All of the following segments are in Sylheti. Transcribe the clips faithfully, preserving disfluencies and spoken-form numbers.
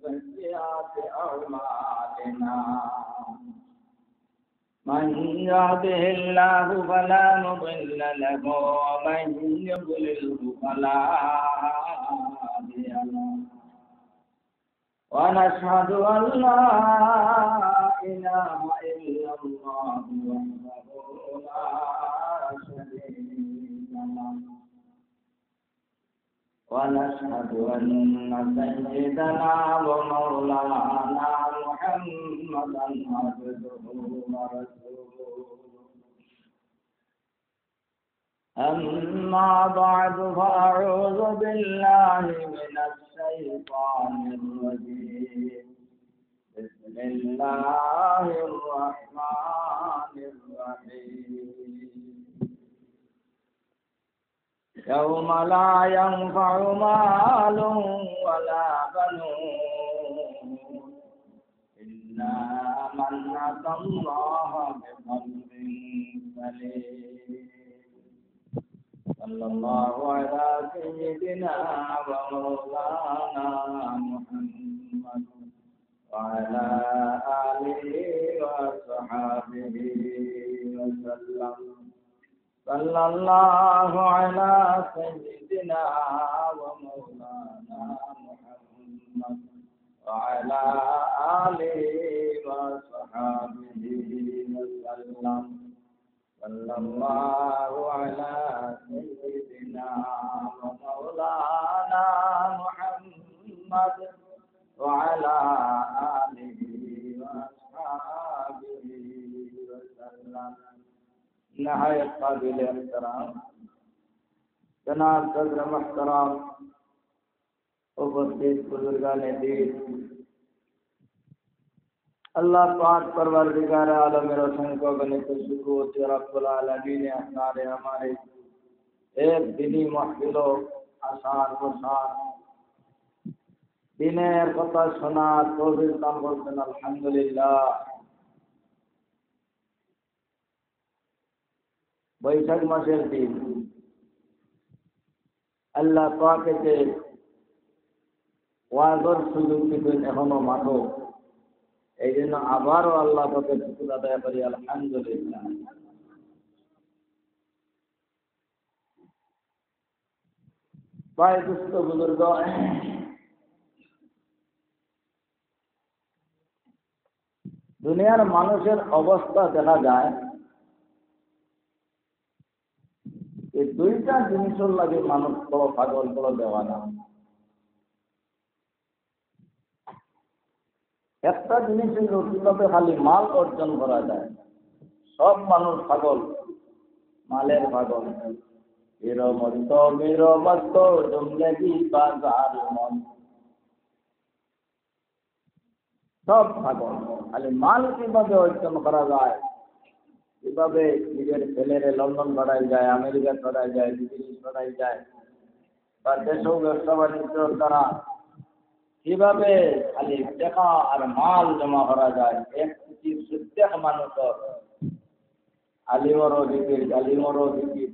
سيئات أعمالنا. من يهده الله فلا مضل له، ومن يضلله فلا هادي له. ونشهد أن لا إله إلا الله وحده لا شريك له. ونشهد أن سيدنا ومولانا محمدا عبده ورسوله. أما بعد، فأعوذ بالله من الشيطان الرجيم. بسم الله الرحمن الرحيم. يوم لا ينفع مال ولا بنون إلا من أتى الله بقلب سليم. صلى الله على سيدنا ومولانا محمد وعلى آله وصحبه وسلم. صلى الله على سيدنا ومولانا محمد وعلى آله وصحبه وسلم. صلى الله على سيدنا ومولانا محمد وعلى آله وأصحابه وسلم. نهاية قابل احترام جناب صدر محترم، উপস্থিত বুজুর্গানে দিন, আল্লাহ পাক পরওয়ারদিগারে আলমের অসংখ্য গণিত শুকর যে রব্বুল আলামিনে আপনারে আমারে এক দিনই মাহফিলো আসার বসার, দিনের কথা শোনার তৌফিক দান করছেন, আলহামদুলিল্লাহ। বৈশাখ মাসের দিন আল্লাহ পাকে যে ওয়াজর সুযোগ দিবেন এখনো মাত্র, এই জন্য আবারও আল্লাহ পাকের শুকর আদায় করি, আলহামদুলিল্লাহ। ভাই, দোস্ত, বুজুর্গ, দুনিয়ার মানুষের অবস্থা দেখা যায়, এই দুইটা জিনিসের লাগি মানুষ বড় পাগল, বড় দেওয়ানা। একটা জিনিস হইল কিভাবে খালি মাল অর্জন করা যায়। সব মানুষ পাগল, মালের পাগল। হিরোমস্ত, মিরোমস্ত, জুমলেগি বাজার মস্ত। সব পাগল। খালি মাল কিভাবে অর্জন করা যায়, কিভাবে নিজের ছেলেরে লন্ডন পাঠাই যায়, আমেরিকা পাঠাই যায়, বিদেশে পাঠাই যায়, বা দেশেও ব্যবসা বাণিজ্য তারা কিভাবে খালি টাকা আর মাল জমা করা যায়, এক পৃথিবীর প্রত্যেক মানুষের আলিমরও জিকির, জালিমরও জিকির,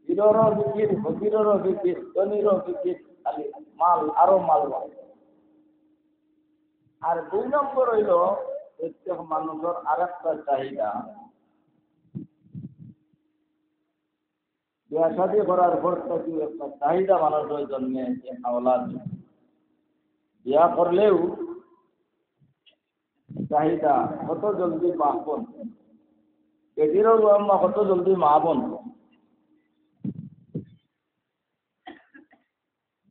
পীররও জিকির, ফকিররও জিকির, ধনীরও জিকির, খালি মাল, আরো মাল, মাল। আর দুই নম্বর হইল প্রত্যেক মানুষের আরেকটা চাহিদা, বিয়া শাদী করার পর থাকি একটা চাহিদা মানুষের জন্মে যে আওলাদ বিয়া করলেও চাহিদা কত জলদি বাপ বন, বেটিরও আম্মা কত জলদি মা বন,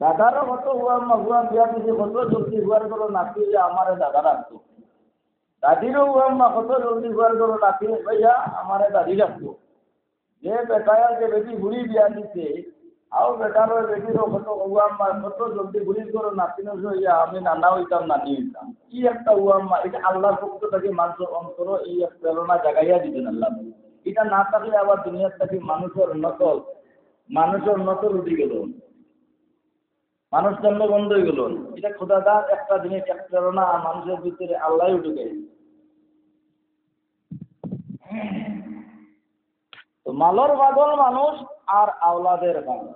দাদারও কত হুয়া আম্মা হুয়া বিয়া দিছে, কত জলদি হুয়ার করো নাতি হইয়া আমারে দাদা রাখতো। দাদিরও হুয়া আম্মা কত জলদি হুয়ার করো নাতি হইয়া আমারে দাদি রাখতো। যে বেটায় আর যে বেটি বুড়ি বিয়া দিছে, আও বেটারও বেটিরও কত হুয়া আম্মা কত জলদি বুড়ির করো নাতি হইয়া আমি নানা হইতাম, নানি হইতাম। কি একটা হুয়া আম্মা, এটা আল্লাহর পক্ষ থেকে মানুষের অন্তরও এই এক প্রেরণা জাগাইয়া দিবেন আল্লাহ। এটা না থাকলে আবার দুনিয়ার থাকি মানুষের নকল, মানুষের নকল উঠি গেল। মানুষ জন্ম বন্ধ হয়ে গেল। এটা খোদাদার একটা জিনিস, এক প্রেরণা মানুষের ভিতরে আল্লাহ ঢুকে। তো মালর পাগল মানুষ আর আওলাদের পাগল।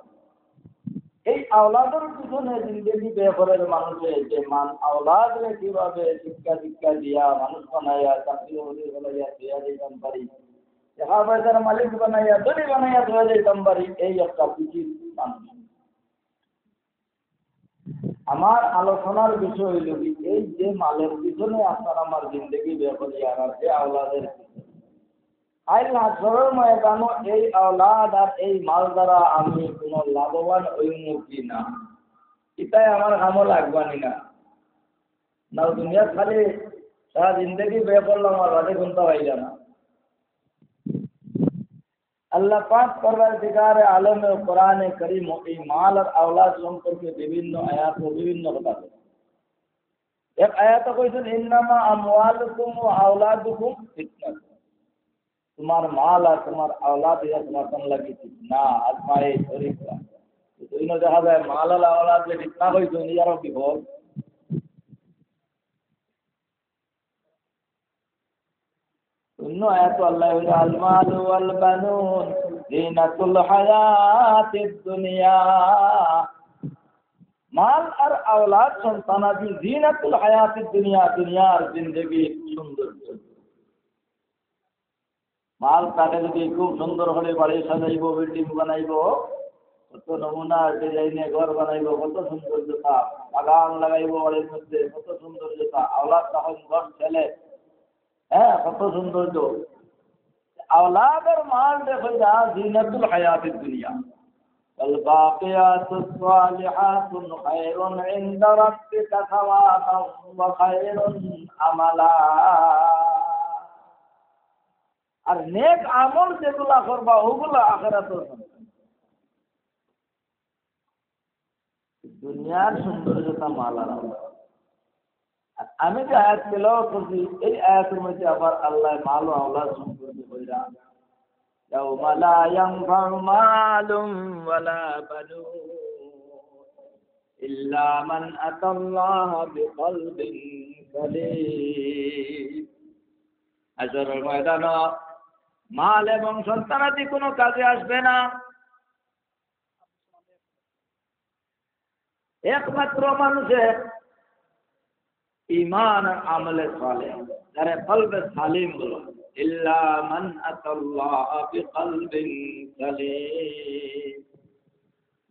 এই আওলাদর পিছনে জিন্দেগি ব্যয় করের মানুষে যে মান আওলাদরে কিভাবে শিক্ষা দীক্ষা দিয়া মানুষ বানাইয়া চাকরি বাকরি বানাইয়া দিয়া দিতাম পারি, টাকা পয়সার মালিক বানাইয়া ধনী বানাইয়া দিয়া দিতাম পারি, এই একটা ফিকির মানুষ। আমার আলোচনার বিষয় হইল কি, এই যে মালের পিছনে আপনার আমার জিন্দেগি ব্যয় করি আর যে আওলাদের পিছনে, কাইল হাশরর ময়দানো এই আওলাদ আর এই মাল দ্বারা আমি কোনো লাভবান হইমু কি না, এটাই আমার কামো লাগবানি না। না দুনিয়াত খালি সারা জিন্দেগি ব্যয় করলাম আর বাদে কোনটা পাইলাম না। আল্লাহ পাক পরওয়ারদিগারে আলমে কোরআনে করিম এই মাল আর আওলাদ সম্পর্কে বিভিন্ন আয়াত ও বিভিন্ন কথা বলেন। এক আয়াতে কইছেন, "ইন্নামা আমওয়ালুকুম ওয়া আওলাদুকুম ফিতনাতুন।" তোমার মাল আর তোমার আওলাদ ইয়া তোমার জন্য লাগি ফিতনা, আজমাইশ, পরীক্ষা। তো ইনো দেখা যায় মাল আর আওলাদ যে ফিতনা কইছেন, ইয়ারও বিপদ। অন্য আয়াত আল্লাহ বলে, "আল মালু ওয়াল বানুন জিনাতুল হায়াতিদ দুনিয়া।" মাল আর আওলাদ সন্তানাদি জিনাতুল হায়াতিদ দুনিয়া, দুনিয়ার জিন্দেগির সৌন্দর্য। মাল থাকে যদি খুব সুন্দর করে বাড়ি সাজাইবো, বিল্ডিং বানাইবো, কত নমুনা ডিজাইনে ঘর বানাইবো, কত সৌন্দর্যতা, বাগান লাগাইবো বাড়ির মধ্যে, কত সৌন্দর্যতা, আওলাদ তখন ঘর ছেলে, হ্যাঁ, কত সৌন্দর্য। আওলাদ আর মাল দেখো যা জিনাতুল হায়াতিদ দুনিয়া। والباقيات الصالحات خير عند ربك ثوابا وخير أملا। আর নেক আমল যেগুলা করবা, ওগুলা আখেরাতর জন্য। দুনিয়ার সৌন্দর্যতা মাল আর আওলাদ। আর আমি যে আয়াত তেলাওয়াত করছি, এই আয়াতের মধ্যে আবার আল্লাহ মাল ও আওলাদ সম্পর্কে বললেন, "ইয়াউমা লা ইয়ানফাউ মালুন ওয়ালা বানুন ইল্লা মান আতাল্লাহা বিকলবিন সালিম।" হাশরর ময়দানে মাল এবং সন্তানাদি কোনো কাজে আসবে না। একমাত্র মানুষের ঈমান আর আমলে সালেহ, যারে কলবে সালিম বলা হয়। ইল্লা মান আতাল্লাহা বিকলবিন সালিম।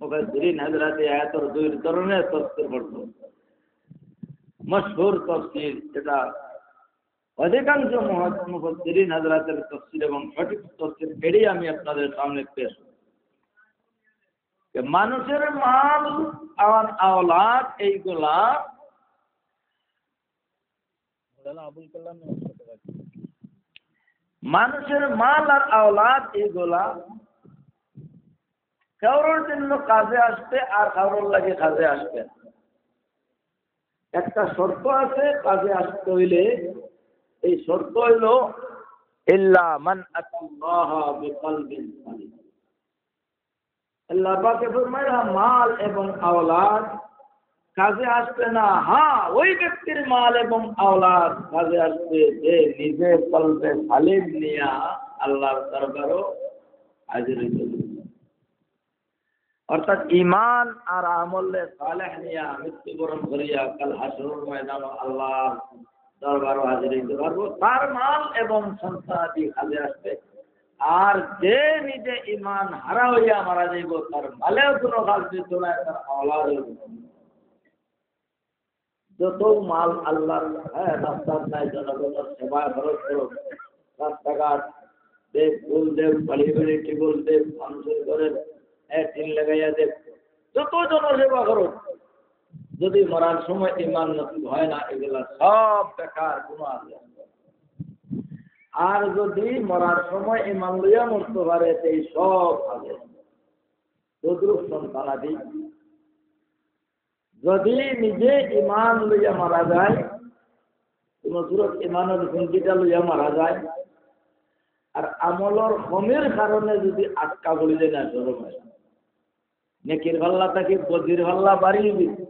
মুফাসসিরিন হযরতে আয়াতর দুই ধরনের তাফসীর করছেন। মশহুর তাফসীর, যেটা অধিকাংশ মুহ-, মুফাসসিরিন হযরতের তাফসীর এবং সঠিক তাফসীর, এটাই আমি আপনাদের সামনে পেশ করছি। যে মানুষের মাল আর আওলাদ এইগুলা, মানুষের মাল আর আওলাদ এইগুলা কারোর জন্য কাজে আসবে আর কারোর লাগি কাজে আসবে না। একটা শর্ত আছে কাজে আসতে হইলে, এই শর্ত হইল, "ইল্লা মান আতাল্লাহা বিকলবিন সালিম।" আল্লাহ পাকে ফরমায়, মাল এবং আওলাদ কাজে আসবে না। হ্যাঁ, ওই ব্যক্তির মাল এবং আওলাদ কাজে আসবে যে নিজে কলবে সালিম নিয়া আল্লাহর দরবারও হাজির হইতে হবে। অর্থাৎ ঈমান আর আমলে সালেহ নিয়া মৃত্যুবরণ করিয়া কাল হাশরর ময়দানে আল্লাহর দরবারও হাজির হইতে পারবো। তার মাল এবং সন্তানাদি কাজে আসবে। আর যে নিজে ঈমান হারা হইয়া মারা যাইব, তার মালেও কোনো কাজ দিত না, তার আওলাদও দিত না। যত মাল আল্লাহর, হ্যাঁ, রাস্তার নাই, জনগণের সেবায় খরচ করো, রাস্তাঘাট দেখ, ফুল দেখ, বাড়ি বাড়ি টিউবওয়েল দেখ, মানুষের ঘরে, হ্যাঁ, টিন লাগাইয়া দেখ, যত জনসেবা করো, যদি মরার সময় ঈমান নসিব হয় না, এগুলা সব বেকার, কোনো আসে না। আর যদি মরার সময় ঈমান লইয়া মরতে পারে, তো এই সব আসে। তদ্রূপ সন্তানাদি যদি নিজে ঈমান লইয়া মারা যায়, কোনো সুরত ঈমানের গুঞ্জিটা লইয়া মারা যায়, আর আমলর কমির কারণে যদি আটকা পড়ি যায় না, শরম হয়। নেকির পাল্লা থাকি বদির পাল্লা বাড়ি দিবে,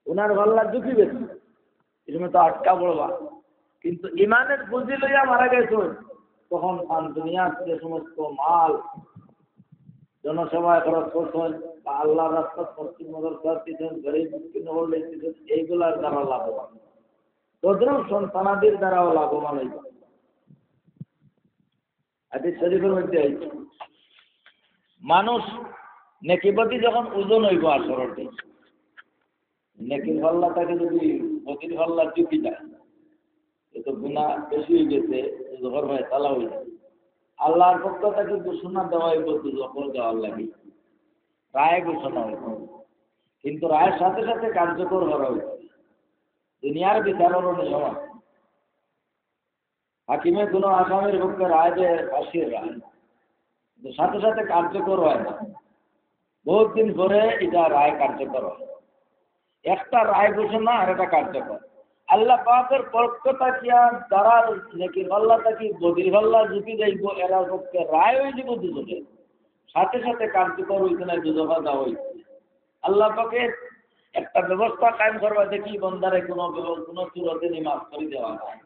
গুনার পাল্লা ঝুঁকি বেশি, এই সময় তো আটকা পড়বা। কিন্তু ঈমানের পুঁজি লইয়া মারা গেছে, তখন তার দুনিয়ার যে সমস্ত মাল, জনসভায় খরচ করছইন বা আল্লাহর রাস্তাত মসজিদ মাদ্রাসা দিছইন, গরিব মিসকিন অকলরে দিছইন, এইগুলার দ্বারা লাভবান। তদ্রূপ সন্তানাদির দ্বারাও লাভবান অইবা। হাদিস শরীফর মধ্যে আইছে, মানুষ নেকিবদি যখন ওজন অইবো হাশরর দিন, নেকির পাল্লা থাকি যদি বদির পাল্লা ঝুকি যায়, এ তো গুনাহ বেশি অইগেছে, দুজখর ফয়সালা অইযায়। আল্লাহর পক্ষ থাকি ঘোষণা দেওয়া অইবো দুজখো যাওয়ার লাগি। রায় ঘোষণা অইবো। কিন্তু রায়ের সাথে সাথে কার্যকর করা অইবো। দুনিয়ার বিচাররও নিয়ম আছে। হাকিমে কোনো আসামির পক্ষে রায় দেয় ফাঁসির রায়, কিন্তু সাথে সাথে কার্যকর অয় না। বহুত দিন পরে ইটা রায় কার্যকর অয়। একটা রায় ঘোষণা আর একটা কার্যকর। আল্লাহ পাকের পক্ষ থাকিয়া যারার নেকির পাল্লা থাকি বদির পাল্লা ঝুকি যাইবো, এরার পক্ষে রায় অইযিবো দুজখে, সাথে সাথে কার্যকর অইছে না, দুজখো যাওয়া অইছে। আল্লাহ পাকে একটা ব্যবস্থা কায়েম করবা, দেখি বন্দারে কোনো ব্যব-, কোনো সুরতে নি মাফ করি দেওয়া যায়।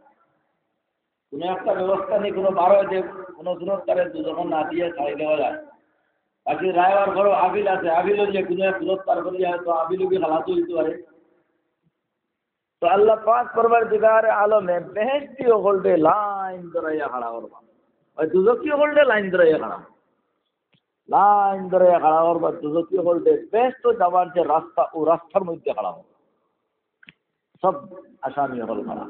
কোনো একটা ব্যবস্থা নি, কোনো বারো যে কোনো সুরত তারে দুজখো না দিয়া ছাড়ি দেওয়া যায়। বাকি রায় অওয়ার পরও আপিল আছে, আপিল অইলে কোনো এক সুরত পার করিয়া হয়তো আপিলও কি খালাস অইতে পারে। তো আল্লাহ পাক পরওয়ারদিগারে আলমে বেহেশতি অকলরে লাইন ধরাইয়া খাড়া করবা, ওই দুজখি অকলরে লাইন ধরাইয়া খাড়া, লাইন ধরাইয়া খাড়া করবা। দুজখি অকলরে বেহেশতো যাওয়ার যে রাস্তা, ও রাস্তার মধ্যে খাড়া করবা। সব আসামি অকল খাড়া।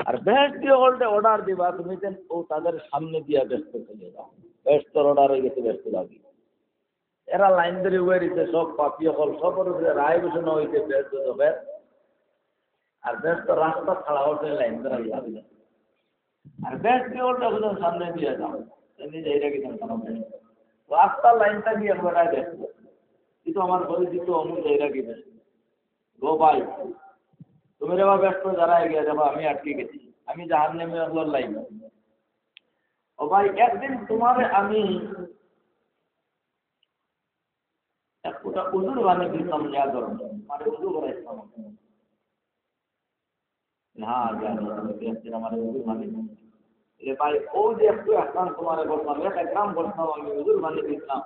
আর বেহেশতি অকলরে অর্ডার দিবা, তুমি যেন ও তাদের সামনে দিয়া বেহেশতো চলে যাও। বেহেশতর অর্ডার অইগেছে, বেহেশতো যাও। এরা লাইন ধরি উবাই রইছে, সব পাপী অকল, সবর উপরে রায় ঘোষণা অইছে বেহেশত দুজখর। আর বেহেশতর রাস্তাত খাড়া করছে লাইন ধরাইয়া। আর বেহেশতি অকলরে কইছে সামনে দিয়া যাও, এমনি যাইরা কিতা সামনে। রাস্তার লাইনটা দিয়া একবার দেখো, কিন্তু আমার পরিচিত অমুক যাইরা কিতা। গো ভাই, তুমি রে বা বেহেশতো যাইরায় গিয়া দেখো, আমি আটকি গেছি, আমি জাহান্নামী অকলর লাইন। ও ভাই, একদিন তোমারে আমি এক ফুটা উজুর পানি দিতাম, ইয়া ধরো, মানে উজু করাইতাম। হ্যাঁ, জানি, আমি তো একদিন আমার উজুর পানি দিতাম। এরে ভাই, ও যে একটু একরাম তোমারে করতাম, এক একরাম করতাম, আমি উজুর পানি দিতাম।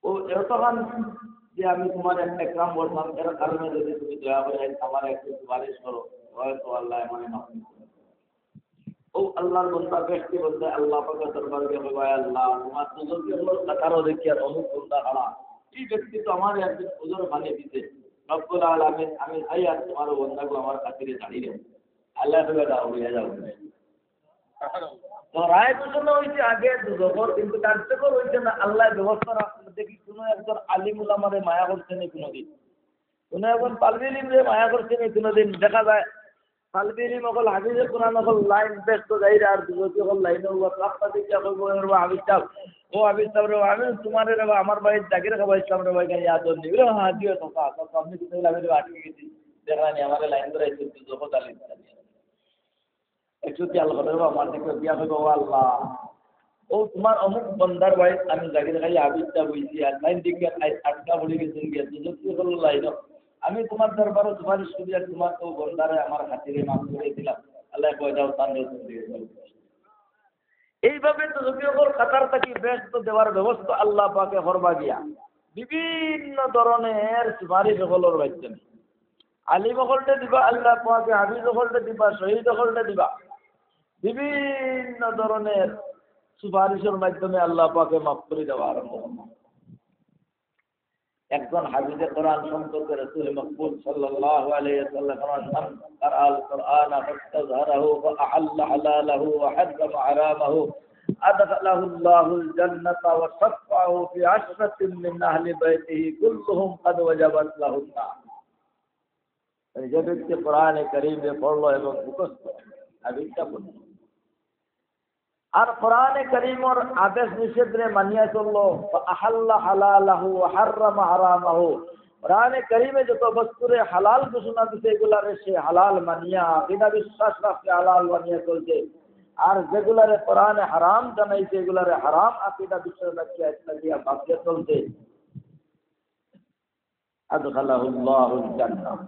ও এতখান যে আমি তোমার একটা একরাম করলাম, এর কারণে যদি তুমি দয়া করে আমার একটু সুপারিশ করো, হয়তো আল্লাহ আমারে মাফ করবে। ও আল্লাহর বন্দা, বেহেশতি বন্দা, আল্লাহ পাকের দরবারে গিয়া কইবা, "আল্লাহ, তোমার দুজখি অকলর কাতারো দেখি আর অমুক বন্দা খাড়া, এই ব্যক্তি তো আমারে একদিন উজুর পানি দিছে, রব্বুল আলামিন, আমি চাই আর তোমার বন্দাগু আমার খাতিরে ছাড়ি দেও।" আল্লাহ কইবা, "দাও, হইয়া যাও।" তো রায় ঘোষণা অইছে আগে দুজখর, কিন্তু কার্যকর অইছে না। আল্লাহ ব্যবস্থা রাখছে, দেখি কোনো একজন আলিম উলামারে মায়া করছে নি কোনোদিন, কোনো একজন তালবে ইলিমরে মায়া করছে নি কোনোদিন। দেখা যায় তালবে ইলিম অকল, হাফিজে কোরআন অকল লাইন বেহেশতো যাইরা, আর দুজখি অকল লাইনো উবা। রাস্তা দেখিয়া কইবো, "ও হাফিজ সাব, ও হাফিজ সাব রে, আমি তোমারে রে বা আমার বাড়ির জাগির খাবাইছলাম রে বা, ইখান ইয়াদ নি?" "ও হ্যাঁ, দিও চাচা, চাচা, আমি তো কইলাম রে বা আটকি গেছি, দেখলাম নি আমারে লাইন ধরাইছে, দুজখো তালি দিছে।" একটু খেয়াল করো বা, আমার দিকে দিয়া কইবা, "ও আল্লাহ, ও তোমার অমুক বন্দার বাড়িত আমি জাগির খাইয়া হাফিজ সাব অইছি, আর তাইন দেখি আই-, আটকা পড়ি গেছইন গিয়া, দুজখি অকলর লাইনো। আমি তোমার দরবারো সুপারিশ করি, আর তোমার ও বন্দারে আমার খাতিরে মাফ করি দিলাম।" আল্লাহ কয়, "যাও, তান রসুল দিয়ে যাও।" এইভাবে দুজখি অকলর কাতার থাকি বেহেশতো দেওয়ার ব্যবস্থা আল্লাহ পাকে করবা গিয়া বিভিন্ন ধরনের সুপারিশ অকলর মাধ্যমে। আলিম অকলরে দিবা আল্লাহ পাকে, হাফিজ অকলরে দিবা, শহীদ অকলরে দিবা। বিভিন্ন ধরনের সুপারিশর মাধ্যমে আল্লাহ পাকে মাফ করি দেওয়া আরম্ভ করবা। একজন হাফিজে কোরআন সম্পর্কে রাসূল মকবুল সাল্লাল্লাহু আলাইহি ওয়াসাল্লাম ফরমান, "মান ক্বারাআল কুরআনা ফাস্তাযহারাহু ওয়া আহাল্লা হালালাহু ওয়া হাররামা হারামাহু, আদখালাহুল্লাহুল জান্নাতা ওয়া শাফফাআহু ফি আশরাতিন মিন আহলি বাইতিহি কুল্লুহুম ক্বাদ ওয়াজাবাত লাহুন নার।" মানে যে ব্যক্তি কোরআনে কারীমরে পড়লো এবং মুখস্থ, হাদিসটা পড়লো, আর কোরআনে কারীমর আদেশ নিষেধরে মানিয়া চললো, ওয়া আহাল্লা হালালাহু ওয়া হাররামা হারামাহু, কোরআনে কারীমে যত বস্তুরে হালাল ঘোষণা দিছে, এগুলারে সে হালাল মানিয়া, বিনা বিশ্বাস রাখছে হালাল মানিয়া চলছে, আর যেগুলারে কোরআনে হারাম জানাইছে, এগুলারে হারাম আকীদা বিশ্বাস রাখিয়া, ইসলাম দিয়া ভাবিয়া চলছে, আদখালাহুল্লাহুল জান্নাহ।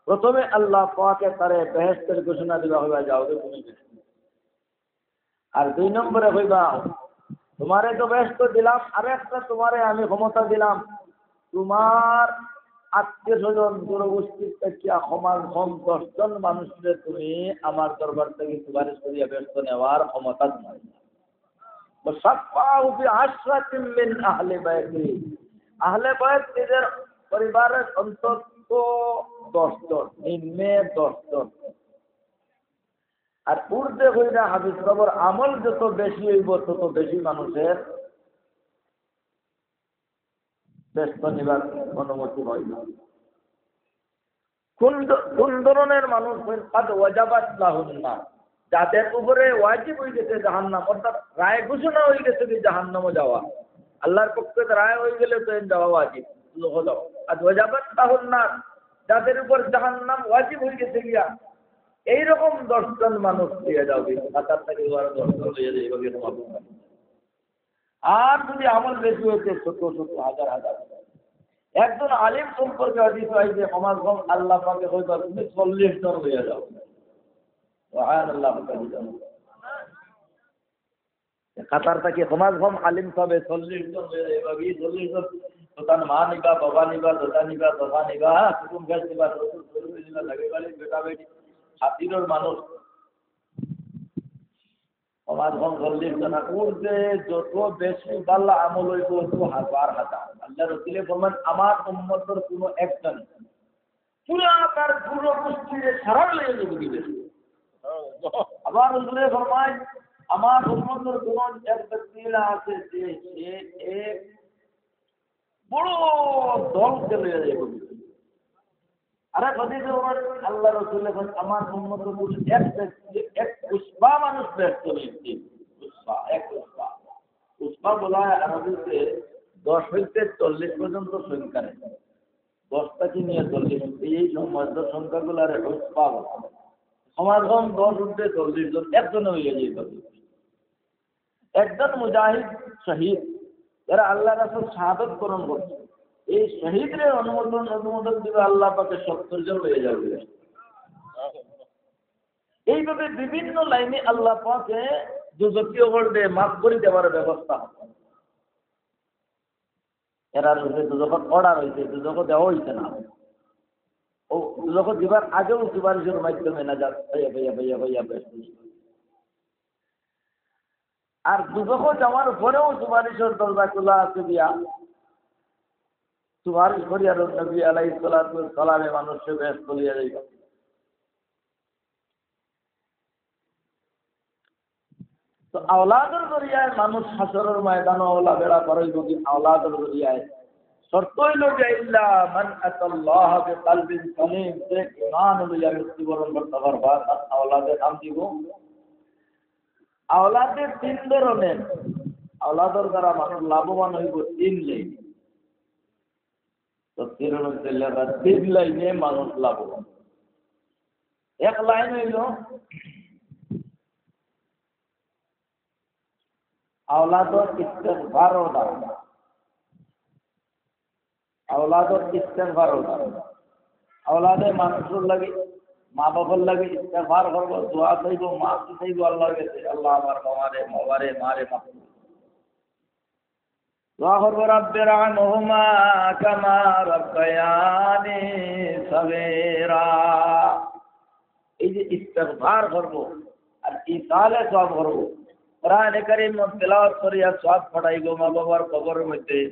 প্রথমে আল্লাহ পাকে তারে বেহেশতর ঘোষণা দিবা, কইবা, "যাও রে তুমি বেহেশতে।" আর দুই নম্বরে কইবা, তোমারে তো বেহেস্ত দিলাম, আরেকটা তোমারে আমি ক্ষমতা দিলাম, তোমার আত্মীয় স্বজন, দূরগোষ্ঠীর থাকিয়া কমসে কম দশ জন মানুষরে তুমি আমার দরবার থাকি সুপারিশ করিয়া বেহেস্ত নেওয়ার ক্ষমতা তোমার। ওয়াশাফাআহু ফি আশরাতিন মিন আহলি বাইতি। আহলে বাইত নিজের পরিবারের অন্তত দশ জন, নিম্নে দশ জন। আর ঊর্ধ্বে কইরা হাদিস, খবর আমল যত বেশি অইবো, তত বেশি মানুষের বেহেস্ত নিবার অনুমতি হয় না। কোন দ-, কোন ধরনের মানুষ? কদ ওয়াজাবাত লাহুন নার, যাদের উপরে ওয়াজিব হয়ে গেছে জাহান্নাম, অর্থাৎ রায় ঘোষণা হয়ে গেছে যে জাহান্নামে যাওয়া, আল্লাহর পক্ষে রায় হয়ে গেলে তো এন যাওয়া ওয়াজিব, দুজখো যাওয়া। কদ ওয়াজাবাত লাহুন নার, যাদের উপর জাহান্নাম ওয়াজিব হয়ে গেছে গিয়া, এইরকম দশ জন মানুষ পেয়ে যাবে, কাতার থাকি ওরা দশ জন লইয়া যাইবা গিয়া তোমার দোকানে। আর যদি আমল বেশি হইতে শত শত, হাজার হাজার। একজন আলিম সম্পর্কে হাদিস আইছে, কমসে কম আল্লাহ পাকে কইবা, "তুমি চল্লিশ জন লইয়া যাও।" সুবহানাল্লাহ। কাতার থাকি কমসে কম আলিম পাবে চল্লিশ জন লইয়া যাইবা, এই চল্লিশ জন, তো তার মা নিবা, বাবা নিবা, দাদা নিবা, বাবা নিবা, কুটুম গাছ নিবা, শ্বশুর, শ্বশুর নিবা, লাগে বাড়ি, বেটা বেটি, খাতিরর মানুষ। কমসে কম চল্লিশ জন। আর ঊর্ধ্বে যত বেশি ভালা আমল হইব, তত হাজার হাজার। আল্লাহ রসুলে ফরমান, "আমার উম্মতর কোনো একজন পুরা তার পুরো গোষ্ঠীরে সারা লইয়া যাবে কি বেশি।" আবার রসুলে ফরমায়, "আমার উম্মতর কোনো এক ব্যক্তি আছে যে সে এক বড় দলকে লইয়া যাইব।" আরেক হাদিসে বলেন, আল্লাহ রসুল এখন, "আমার উম্মত রসুল এক ব্যক্তি, এক উসবা মানুষ বেহেস্ত হয়েছে।" উসবা, এক উসবা। উসবা বলা হয় আরবিতে দশ হইতে চল্লিশ পর্যন্ত সংখ্যা নেই। দশ থাকি নিয়ে চল্লিশ, এই সমস্ত সংখ্যাগুলারে উসবা বলা হয়। কমসে কম দশ ঊর্ধ্বে চল্লিশ জন, একজনে হইয়া যাইব। একজন মুজাহিদ শহীদ, যারা আল্লাহ রাসূল শাহাদত বরণ করছে, এই শহীদরে অনুমোদন, অনুমোদন দিবে আল্লাহ পাকে সত্তর জন হয়ে যাবে। এইভাবে বিভিন্ন লাইনে আল্লাহ পাকে দুজখী অকলরে মাফ করে দেওয়ার ব্যবস্থা হবে। এরার উপরে দুজখর অর্ডার হইছে, দুজখ দেওয়া হইছে না। ও দুজখ দিবার আগেও সুপারিশের মাধ্যমে নাজাত পাইয়া, পাইয়া, পাইয়া, পাইয়া, পাইয়া। আর দুজখ যাওয়ার পরেও সুপারিশের দরজা খোলা আছে দিয়া সুপারিশ করিয়া নবী আলাইহিস সালাতু ওয়াস সালামে মানুষকে বেহেস্ত লইয়া যাইবা। তো আওলাদর জরিয়ায় মানুষ হাশরর ময়দানো আওলা বেড়া পার হইব কি আওলাদর জরিয়ায়? শর্ত হইল যে, "ইল্লা মান আতাল্লাহ বিকালবিন সালিম", যে ইমান লইয়া মৃত্যুবরণ করতে পারবা, তার আওলাদে নাম দিব। আওলাদে তিন ধরনের, আওলাদর দ্বারা মানুষ লাভবান হইব তিন লাইনে। তফসিরের মধ্যে লেখা তিন লাইনে মানুষ লাভবান। এক লাইন হইল আওলাদর ইস্তেগফারর দ্বারা। আওলাদর ইস্তেগফারর দ্বারা। আওলাদে মানুষর লাগি, মা বাবার লাগি ইস্তেগফার করব, দোয়া চাইব, মাফ চাইব আল্লাহর কাছে, "আল্লাহ আমার বাবারে, বাবারে, মারে মাফ করো।" দোয়া করব, "রাব্বির হামহুমা কামা রাব্বায়ানি সাগীরা।" এই যে ইস্তেগফার করব আর ইসালে সওয়াব করব, কোরআনে কারীম তেলাওয়াত করিয়া সওয়াব পাঠাইব মা বাবার কবরের মধ্যে,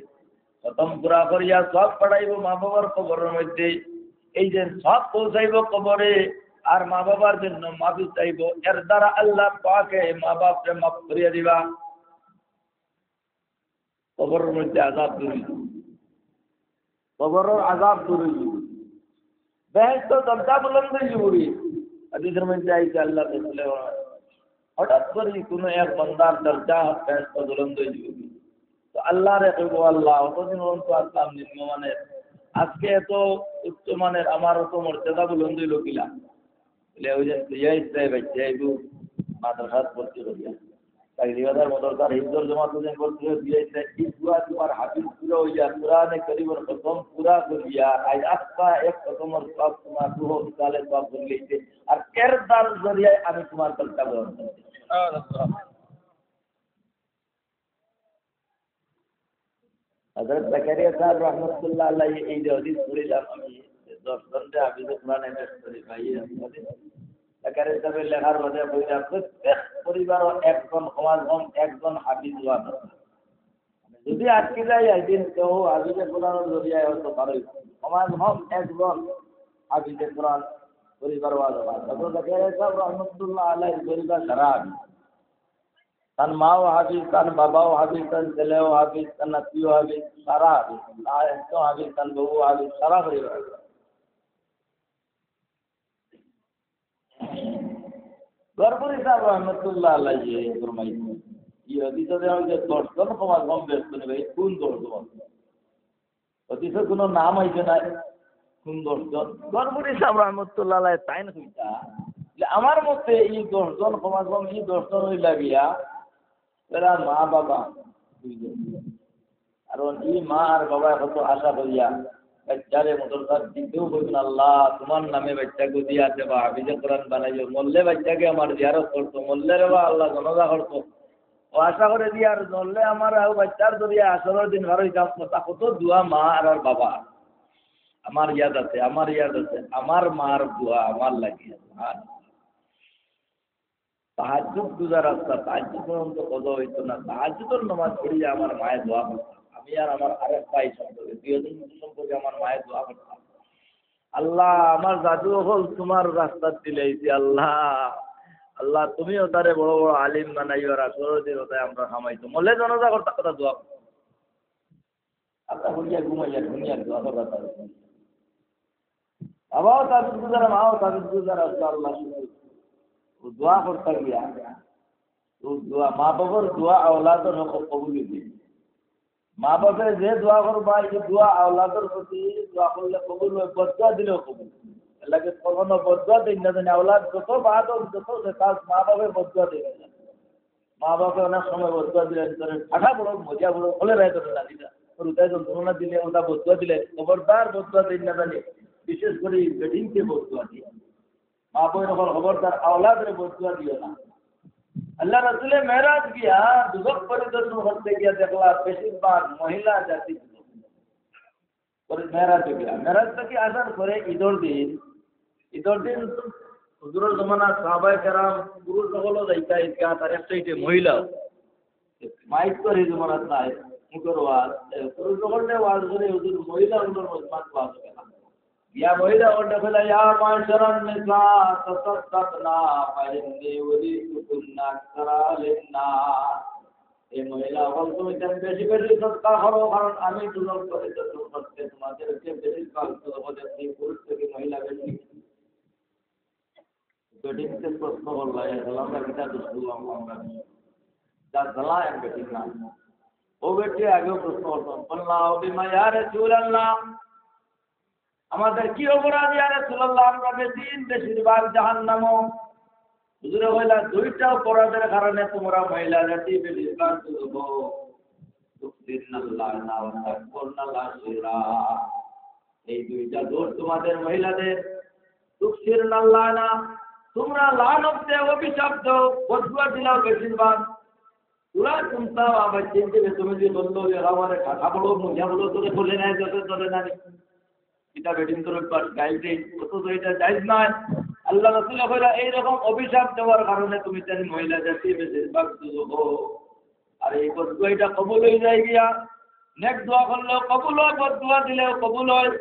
খতম পুরা করিয়া সওয়াব পাঠাইব মা বাবার কবরের মধ্যে। এই যে সওয়াব পৌঁছাইব কবরে আর মা বাবার জন্য মাফি চাইব, এর দ্বারা আল্লাহ পাকে মা বাপরে মাফ করিয়া দিবা। কবরের মধ্যে আযাব দূর হইব। কবরের আযাব দূর হইব। বেহেশত দরজা বুলন্দ হইব। হাদিসের মধ্যে আইছে আল্লাহ রাসূলে বলেন, হঠাৎ করে কোনো এক বান্দার দরজা বেহেশত বুলন্দ হইব। তো আল্লাহরে কইব, "আল্লাহ, অতদিন পর্যন্ত আসলাম নিম্নমানের, আজকে এত উচ্চ মানের, আমার অত মর্যাদা বুলন্দ হইল কিলা?" বলে, "ওই যে বিয়া ইসলামে বাচ্চা আইব, মাদ্রাসাত ভর্তি করিয়া।" চাকরি বাজার মদরকার হিফজর জমাত ওজন করতে হইব, বিয়া ইসলামে ইসলাম তোমার হাফিজ পুরা হইয়া, কোরআনে করিমর খতম পুরা করিয়া, আজ আস্তা এক খতমর সওয়াব তোমার রুহ ইসালে সওয়াব করিলিছে। আর এর দ্বার জরিয়ায় আমি তোমার দরজা গ্রহণ করছি। সুবহানাল্লাহ। হযরত জাকারিয়া সাহেব রহমতুল্লাহ আলাইহি এই যে হাদিস পড়িলাম আমি, দশ জনরে হাফিজে কোরআন এমএস করি ভাই, এই হাদিস জাকারিয়া সাহেবের লেখার মধ্যে বইটা প্রত্যেক পরিবারও একজন, সমাজ হম একজন হাফিজ হওয়া দরকার। যদি আটকে যায় একদিন কেউ হাফিজে কোরআনের জরিয়ায় হয়তো পারে, সমাজ হম একজন হাফিজে কোরআন পরিবার হওয়া দরকার। হযরত জাকারিয়া সাহেব রহমতুল্লাহ আলাইহি পরিবার সারা হাফিজ। তান মাও হাফিজ, তান বাবাও হাফিজ, তান ছেলেও হাফিজ, তান নাতিও হাফিজ, সারা হাফিজ। তান একজন হাফিজ, তান বউ হাফিজ, সারা পরিবার হাফিজ। গড়বুড়ি সাহেব রহমতুল্লাহ আলাইহি ফরমাইছেন, এই হাদিসে যে আমি যে দশ জন সমাজ হম বের করে ভাই, কোন দশ জন? হাদিসে কোনো নাম আইছে না, কোন দশ জন? গড়বুড়ি সাহেব রহমতুল্লাহ আলাইহি তাইন কইতা যে আমার মতে এই দশ জন সমাজ হম, এই দশ জন হইলা গিয়া এরা মা বাবা দুইজন। কারণ এই মা আর বাবা কত আশা করিয়া বাচ্চারে মাদ্রাসাত দিতেও কইবেন, "আল্লাহ, তোমার নামে বাচ্চাকে দিয়া দেবা, হাফিজে কোরআন বানাইও, মরলে বাচ্চাকে আমার জিয়ারত করতো, মরলে রে বা আল্লাহ জানাজা করতো।" ও আশা করে দিয়া আর মরলে আমার আর বাচ্চার জরিয়া হাশরর দিন বার হইতাম, কথা কত দোয়া মা আর, আর বাবা। আমার ইয়াদ আছে, আমার ইয়াদ আছে, আমার মার দোয়া আমার লাগে। আর তাহাজ্জুদ গুজার রাস্তা, তাহাজ্জুদ পর্যন্ত কজা হইতো না, তাহাজ্জুদর নামাজ পড়িয়া আমার মায়ে দোয়া করতো, আমি আর আমার আরেক ভাই সম্পর্কে, দুইজন সম্পর্কে আমার মায়ে দোয়া করতো, "আল্লাহ, আমার দাদু অকল তোমার রাস্তাত দিলাইছি, আল্লাহ, আল্লাহ, তুমি ওতারে বড় বড় আলিম বানাইও, আর হাশরর দিন ওতায় আমরা হামাইতো।" মরলে জানাজা করতা, কথা দোয়া করতো। আমরা হইয়া ঘুমাইয়া দুনিয়ার দোয়া করবা তার। বাবাও তাহাজ্জুদ গুজার, মাও তাহাজ্জুদ গুজার, আল্লাহ, আল্লাহ শুকুর। ও দোয়া করতা গিয়া, ও দোয়া, মা বাবার দোয়া আওলাদর হক কবুল হইবে। মা বাপে যে দোয়া করবা, এই দোয়া আওলাদর প্রতি দোয়া করলে কবুল হয়, বদদোয়া দিলেও কবুল। এর লাগি কখনো বদদোয়া দেন না জানি, আওলাদ যত বাদ হোক, যত সে কাজ, মা বাপে বদদোয়া দেন না। মা বাপে অনেক সময় বদদোয়া দিলে, ধরেন, ফাটা পড়ো, মজা পড়ো, হলে রায় ধরে না দিলা। ওর উদয় যন্ত্রণা দিলে, ওটা বদদোয়া দিলে, খবরদার বদদোয়া দেন না জানি। বিশেষ করে বেটিনকে বদদোয়া দিয়ে। মা বোন হকল খবরদার আওলাদরে বদদোয়া দিও না। আল্লাহ রসুলে মেরাজ গিয়া দুজখ পরিদর্শন করতে গিয়া দেখলা বেশিরভাগ মহিলা জাতি। পরে মেরাজ গিয়া, মেরাজ থেকে আসার পরে ঈদর দিন, ঈদর দিন তো হুজুরর জমানা সাহাবায়ে কেরাম পুরুষ হকলও যাইতা ঈদগাহ, তার এক সাইডে মহিলাও। মাইক তো এই জমানাত নাই, মুখর ওয়াজ, এ, পুরুষ হকলে ওয়াজ করে, হুজুর মহিলা হকলর মজমাত ওয়াজ করে না। ইয়া মহিলা হকলে কইলা, "ইয়া মাশারান নিসা, তাসাদ্দাকনা, ফাইন্নী উরিতুকুন্না আকসারা লিন্নাস।" এই মহিলা হকল, তুমি যেন বেশি বেশি সদকা করো, কারণ আমি দুজখ পরিদর্শন করতে তোমাদেরকে বেশিরভাগ দুজখ দেখছি পুরুষ থেকে মহিলা বেশি। বেটিনকে প্রশ্ন করলা, "এ হলো আমরা কিতা দোষ করলাম আমরা?" যা জ্বালা এক বেটির নাম। ও বেটি আগেও প্রশ্ন করতো, বললা, "ও বিমা ইয়া রাসূলুল্লাহ, আমাদের কি অপরাধ ইয়া রাসূলুল্লাহ? আমরা বেদিন বেশিরভাগ জাহান্নামো।" হুজুরে কইলা, "দুইটা অপরাধের কারণে তোমরা মহিলা জাতি বেশিরভাগ দুজখো।" তুকসিরনাল লানা ওয়া তাকফুরনাল আশিরা। এই দুইটা দোষ তোমাদের মহিলাদের। তুকসিরনাল লানা, তোমরা লানত দেও, অভিশাপ দেও, বদদোয়া দিলাও বেশিরভাগ। তোরা শুনতাম আবার চিনতে তুমি যে বললো যে আমারে খাতা বলো, মুজা বলো, তোরে বলে নাই, তোরে, তোরে না। এটা বেটিন তোর অভ্যাস, গাইল দেই, অথচ এটা জায়েজ নয়। আল্লাহ রাসূল কইলা, "এইরকম অভিশাপ দেওয়ার কারণে তুমি তার মহিলা জাতি বেশিরভাগ দুজখো।" আর এই বদদোয়া এটা কবুল হয়ে যায় গিয়া, নেক দোয়া করলেও কবুল হয়, বদদোয়া দিলেও কবুল হয়।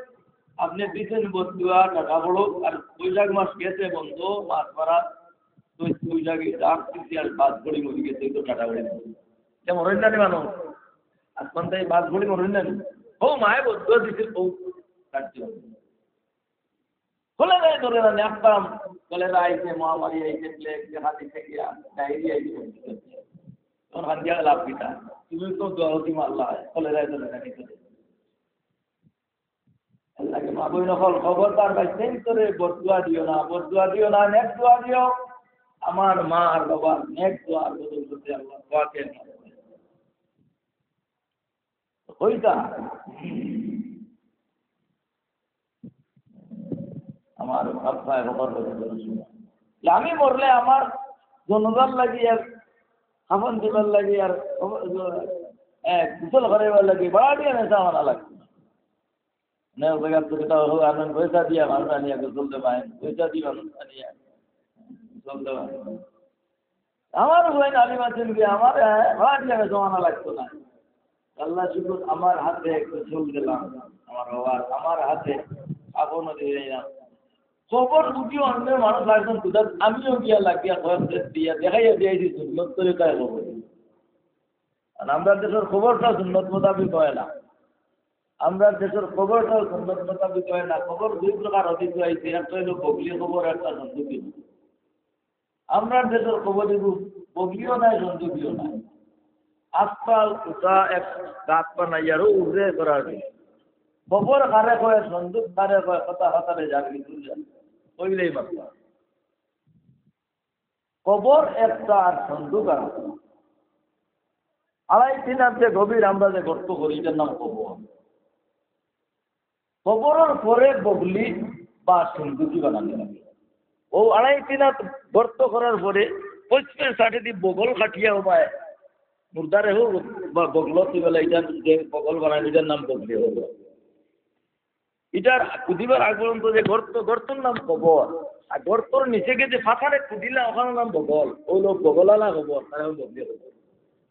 আপনি দিছেন বদদোয়া, টাকা বড়, আর বৈশাখ মাস গেছে বন্ধ, মাছ মারা, তো বৈশাখে ডাক দিছি আর বাস ঘড়ি মরি গেছে, এই তো টাটা উড়ে গেছে। এটা মরইন না নি মানুষ? আসমান তাই বাস ঘড়ি মরইন না নি? ও মায়ে বদদোয়া দিছে, ও কাটছে। কলেরায় ধরে না, ন্যাপটাম, কলেরা আইছে, মহামারী আইছে, প্লেগ, দেখা দিতে গিয়া, ডায়রিয়া আইছে। তখন হান দিয়া লাভ কিতা? তুমি তো দোয়া হতি মারলা, কলেরায় ধরে না, নিতে দে। এর লাগি মা বইন হকল, খবরদার ভাই, সেই করে বদদোয়া দিও না, বদদোয়া দিও না, নেক দোয়া দিও। আমার মা আর বাবা নেক দোয়ার বদল করতে আল্লাহ দোয়াকে কইতা। আমার আব্বায় খবর করে বলেছিল যে আমি মরলে আমার জনাজার লাগি আর কাফন দিবার লাগি আর হ্যাঁ, গোসল করাইবার লাগি বাড়াটিয়া মেসা আনা লাগতো না। অনেক জাগাত তো কিতা অয়, আনইন পয়সা দিয়া মানুষ আনিয়া গোসল দেওয়াইন, পয়সা দিয়া মানুষ আনিয়া গোসল দেওয়াইন। আমার অউ আলিম আছইন কি, আমার, হ্যাঁ, বাড়াটিয়া মেসা আনা লাগতো না। আল্লাহ শুকুর, আমার হাতে গোসল দিলাম, আমার বাবার, আমার হাতে কাফনও দিলাম। কবর বুঝিও অন্য মানুষ লাগছেন, তুই আমিও গিয়া লাগিয়া কয়েক সেট দিয়া দেখাইয়া দিয়াইছি সুন্নত তরিকায় কবর। আর আমরার দেশর কবরটা সুন্নত মোতাবিক অয় না। আমরার দেশর কবরটাও সুন্নত মোতাবিক অয় না। কবর দুই প্রকার অতীত অইছে, একটা অইলো বগলি কবর, একটা সন্দুকি কবর। আমরার দেশর কবর ইগু বগলিও নাই, সন্দুকিও নাই। আস্তা উঁচা এক গাত বানাইয়া আরো উপরে করার দিন। কবর কারে কয়, সন্দুক কারে কয়, কথা কথারে যার কিছু যার। কইলেই মাত্র। কবর একটা আর সন্দুক আর একটা। আড়াই তিন হাত যে গভীর আমরা যে গর্ত করি, ইটার নাম কবর। কবরর পরে বগলি বা সন্দুকি বানানি লাগে। অউ আড়াই তিন হাত গর্ত করার পরে পশ্চিমের সাইডেদি বগল কাটিয়া অবায় মুর্দারে হউ বা বগল তুই বেলা ইটার যে বগল বানানি, ইটার নাম বগলি অইলো। ইটার কুদিবার আগ পর্যন্ত যে গর্ত, গর্তর নাম কবর। আর গর্তর নিচে গিয়া যে ফাতারে কুদিলা, অখানর নাম বগল। অউ অইলো বগলআলা কবর, তারে অউ বগলি কবর।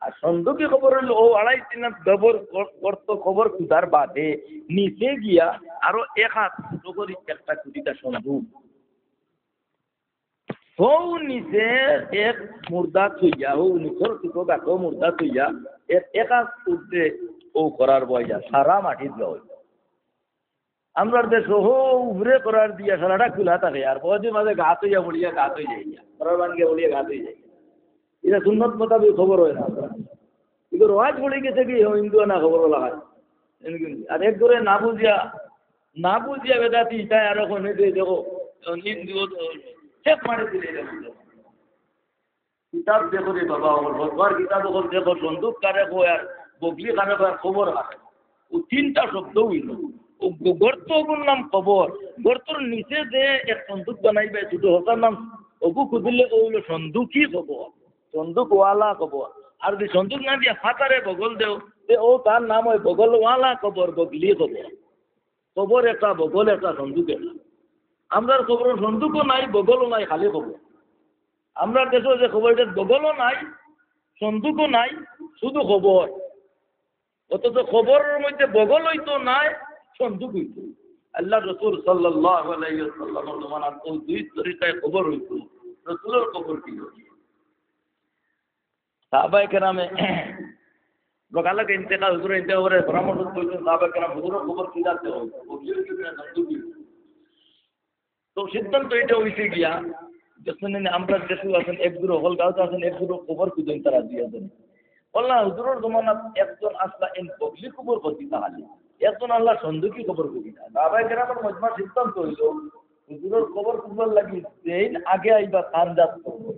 আর সন্দুকি কবর অইলো অউ আড়াই তিন হাত গবর-, গর-, গর্ত কবর কুদার বাদে নিচে গিয়া আরো এক হাত ছোট করি একটা কুদিতা সন্দুক। হউ নিচে এক মুর্দা থইয়া, হউ নিচর ছোট গাতো মুর্দা থইয়া, এক, এক হাত উঠতে অউ করার বইয়া সারা মাটি দিয়া অইলো। আমরার দেশো হউ উপরে করার দিয়া সারাটা খুলা থাকে, আর বউদিন মাঝে গাত অইয়া পড়িয়া গাত অইযায় গিয়া, করার বান গিয়া পড়িয়া গাত অইযায় গিয়া। ইটা সুন্নত মোতাবিক কবর অয় না। ইগু রওয়াজ পড়ি গেছে কি, হিন্দু না কবর অলা অয়। আর এক করে না বুঝিয়া, না বুঝিয়া বেদাতি, তাই আরো কোনে দে দেখো, হিন্দু তো চেপ মারি দিলে ইটা বুঝে। কিতাব দেখো রে বাবা, অকল ফতোয়ার কিতাব অকল দেখো, সন্দুক কারে কয় আর বগলি কারে কয় আর কবর কারে কয়। অউ তিনটা শব্দ অইলো। অউ গ-, গর্ত অগুর নাম কবর। গর্তর নিচে যে এক সন্দুক বানাইবা ছোট, হতার নাম অগু কুদিলে অউ অইলো সন্দুকি কবর, সন্দুকআলা কবর। আর যদি সন্দুক না দিয়া ফাতারে বগল দেও, তে অউ তার নাম অয় বগলআলা কবর, বগলি কবর। কবর একটা, বগল একটা, সন্দুক একটা। আমরার কবরর সন্দুকও নাই, বগলও নাই, খালি কবর। আমরার দেশো যে কবর, ইটার বগলও নাই, সন্দুকও নাই, শুধু কবর। অথচ কবরর মধ্যে বগল অইতো নায়, সন্দুক অইতো। আল্লার রসুল সাল্লাল্লাহু আলাইহি ওয়াসাল্লামর জমানাত অউ দুই তরিকায় কবর অইতো। রসুলর কবর কিলা অইতো? সাহাবায়ে কেরামে লগালগ ইন্তেকাল, হুজুরর ইন্তেকাল অওয়ার পরামর্শ কইছইন সাহাবায়ে কেরাম, হুজুরর কবর কিলা অইতো? বগলি অইতো না সন্দুকি অইতো? তো সিদ্ধান্ত ইটা অইছে গিয়া, যেমনে আমরার দেশো আছইন, এক জুড়ো হকল গাঁওত আছইন, এক জুড়ো কবর খুঁজইন তারা দুইজন। বললা, হুজুরর জমানাত একজন আছলা এইন বগলি কবর খুঁজতা খালি, একজন আছলা সন্দুকি কবর খুঁজতা। সাহাবায়ে কেরামর মজমার সিদ্ধান্ত অইলো, হুজুরর কবর খুঁজবার লাগি যেইন আগে আইবা, তান জাত কবর।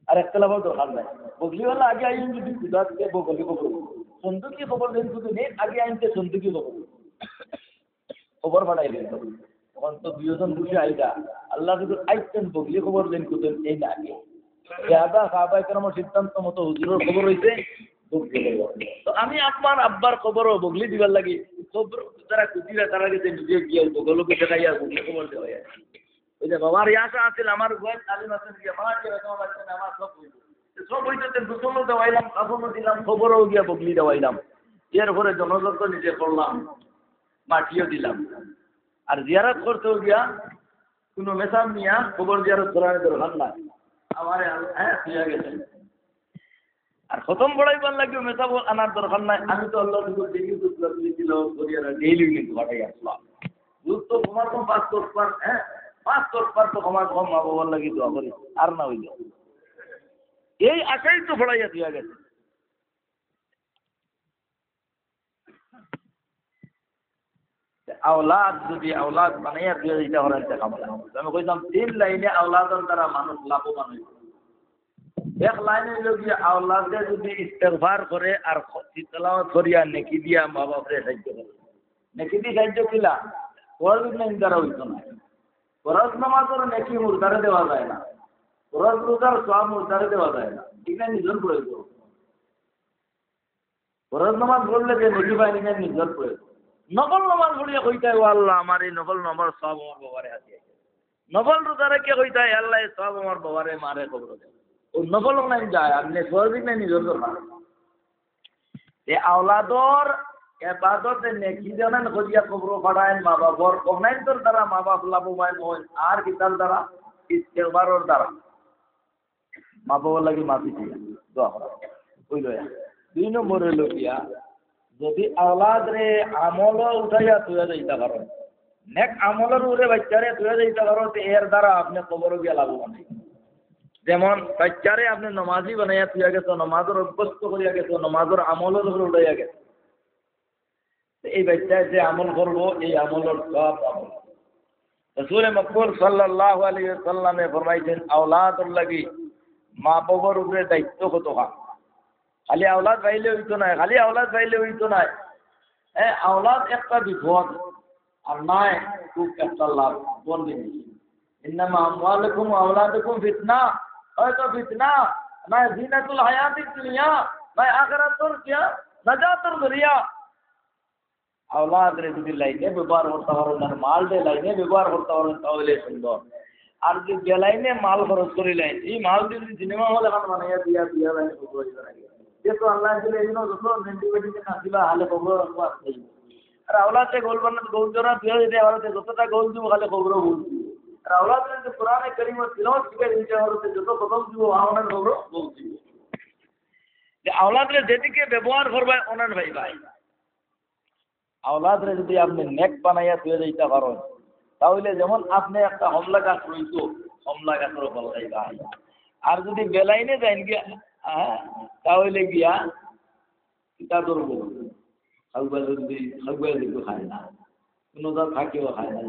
আর একতলাফর দরকার নাই। বগলিআলা আগে আইন যদি খুঁজা, তে বগলি কবর। সন্দুকি কবর যেইন খুঁজইন, এইন আগে আইন, তে সন্দুকি কবর। কবর বানাই দিন। তখন তো দুইজন বসে আইলা, আল্লার রসুল আইছইন, বগলি কবর যেইন খুঁজইন, এইন আগে। সাহাবা, সাহাবায়ে কেরামর সিদ্ধান্ত মতো হুজুরর কবর অইছে বগলি কবর। তো আমি আমার আব্বার কবরও বগলি দিবার লাগি, কবর যারা খুঁজিরা, তারার গেছে নিজে গিয়া বগলকে দেখাইয়া বগলি কবর দেওয়া অয়। অউ যে বাবার ইয়াসা আছিল, আমার গোয়েন আলিম আছেন গিয়া, মা গিয়া বেটা লাগছে না, আমার সব অইছে। সব অইছে, তে গোসলও দেওয়াইলাম, কাফনও দিলাম, কবরও গিয়া বগলি দেওয়াইলাম। এরপরে জনাজা তো নিজে করলাম, মাটিও দিলাম। আর জিয়ারত করতেও গিয়া কুনু মেসাব নিয়া কবর জিয়ারত করার দরকার নাই। আমারে, হ্যাঁ, দিয়া গেছে। আর খতম পড়াইবার লাগিও মেসাব আনার দরকার নাই। আমি তো আল্লার শুকুর ডেইলি তো সূরা তিলাওয়াত করি আর ডেইলি কিন্তু পাঠাই আসলাম। রোজ তো কমার কম পাঁচ দশ বার, হ্যাঁ, পাঁচ দশ বার তো কমার কম মা বাবার লাগি দোয়া করি, আর না অইলে। এই আশায় তো পড়াইয়া দিয়া গেছে। আওলাদ যদি আওলাদ বানাইয়া দিয়া দিতা পারেন, তে কামলা। আমি কইতাম, তিন লাইনে আওলাদর দ্বারা মানুষ লাভবান অইবো। এক লাইন অইলো গিয়া, আওলাদে যদি ইস্তেগফার করে আর খ-, তিলাওয়াত করিয়া নেকি দিয়া মা বাপরে সাহায্য করে। নেকি দি সাহায্য কিলা? ফরজ নামাজ দ্বারা অইতো না। ফরজ নামাজর নেকি মুর্দারে দেওয়া যায় না। ফরজ রোজার সওয়াব মুর্দারে দেওয়া যায় না। ঠিক না? নিজর প্রয়োজন। ফরজ নামাজ পড়লে যে নেকি পাইনি, নিজর প্রয়োজন। নফল নামাজ পড়িয়া কইতায়, "ও আল্লাহ, আমার এই নফল নামাজ সব আমার বাবারে হাতিয়া।" নফল রোজা রাখিয়া কইতায়, "আল্লাহ, এই সব আমার বাবারে, মারে কবর দেও।" ও নফল নাই যায়, আপনি ফরজ নাই নিজর দরকার। এ আওলাদর এবাদতে নেকি জানান করিয়া কবর পাঠায় মা বাবার, অনাইন্তর দ্বারা মা বাপ লাভবান হয়, আর কিতার দ্বারা? ইস্তেগফারর দ্বারা। মা বাবার লাগি মাফি দিয়া দোয়া করা। অইল এক। দুই নম্বর অইল গিয়া, যদি আওলাদরে আমল উঠাইয়া তুইয়া যাইতা পারো, নেক আমলর উপরে বাচ্চারে তুইয়া যাইতা পারো, তে এর দ্বারা আপনি কবর গিয়া লাভবান হইবেন। যেমন বাচ্চারে আপনি নমাজি বানাইয়া তুইয়া গেছো, নমাজর অভ্যস্ত করিয়া গেছো, নমাজর আমলর উপরে উঠাইয়া গেছো, এই বাচ্চায় যে আমল করবো, এই আমলর সব আমল। রাসূলে মকবুল সাল্লাল্লাহু আলাইহি ওয়াসাল্লামে ফরমাইছেন, আওলাদর লাগি মা বাবার উপরে দায়িত্ব কতখান। খালি আওলাদ পাইলে হইতো নায়, খালি আওলাদ পাইলে হইতো নায়। হ্যাঁ, আওলাদ একটা বিপদ, আর নায় খুব একটা লাভ। বন্দি, ইন্নামা আমওয়ালুকুম ওয়া আওলাদুকুম ফিতনা, হয়তো ফিতনা, নায় জিনাতুল হায়াতিদ দুনিয়া, নায় আখিরাতর কিয়া নাজাতর জরিয়া। আওলাদরে যদি লাইনে ব্যবহার করতে পারো না, মালরে লাইনে ব্যবহার করতে পারো, তাহলে সুন্দর। আর যদি বেলাইনে মাল খরচ করি লাইন, এই মাল যদি সিনেমা হল এখন বানাইয়া দিয়া দিয়া লাইন, যে তো আল্লাহ দিলে এই জন্য যত নাইনটি ওয়েডিং এ নাচিবা, হালে খবর রাখবো আর কি। আর আওলাদে গোল বানাতে গোল জোড়া দিয়ে দিতে পারো, যতটা গোল দিব, খালি খবরও গোল দিব। আর আওলাদ যদি কোরআনে করিম তিলাওয়াত শিখে দিতে পারো, যত কদম দিব, আমার খবরও গোল দিব। যে আওলাদরে যেদিকে ব্যবহার করবে, ওনার ভাই ভাই। আওলাদরে যদি আপনি নেক বানাইয়া তুলে দিতে পারেন, তাহলে যেমন আপনি একটা কমলা গাছ রইতো, কমলা গাছের ফল খাইবা। আর যদি বেলাইনে যাইন গিয়া, হ্যাঁ, তাহলে গিয়া কিতা ধরবো? খাওয়া যদি, খাওয়া যদি খায় না, কোনো যা থাকিও খায় না।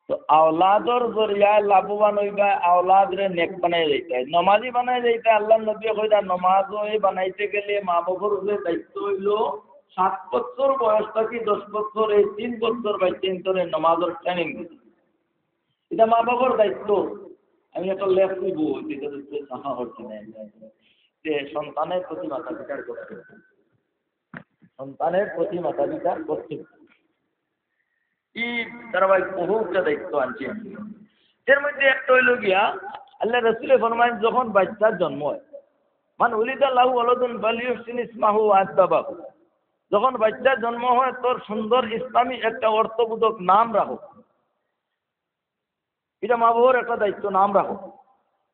তো আওলাদর জরিয়ায় লাভবান হইবা, আওলাদরে নেক বানাই যাইতা, নমাজি বানাই যাইতা। আল্লাহর নবী কইতা, নমাজি বানাইতে গেলে মা বাবার উপরে দায়িত্ব হইল সাত বছর বয়স থাকি দশ বছর, এই তিন বছর বাচ্চাইন্তরে নমাজর ট্রেনিং দিতে। এটা মা বাবার দায়িত্ব। আমি একটা লেখ দিব, এটা তো সাফা করছি না, যে সন্তানের প্রতি মাতা পিতার কর্তব্য, সন্তানের প্রতি মাতা পিতার কর্তব্য। এই ধারাবাহিক বহু একটা দায়িত্ব আনছি আমি। এর মধ্যে একটা হইল গিয়া, আল্লাহ রসুলে ফরমাইন, যখন বাচ্চার জন্ম হয়, মান উলিদা লাহু ওয়ালাদুন ফালইউহসিন ইসমাহু ওয়া আদবাহু। যখন বাচ্চার জন্ম হয়, তোর সুন্দর ইসলামী একটা অর্থবোধক নাম রাখো। এটা মা বাবার একটা দায়িত্ব, নাম রাখো।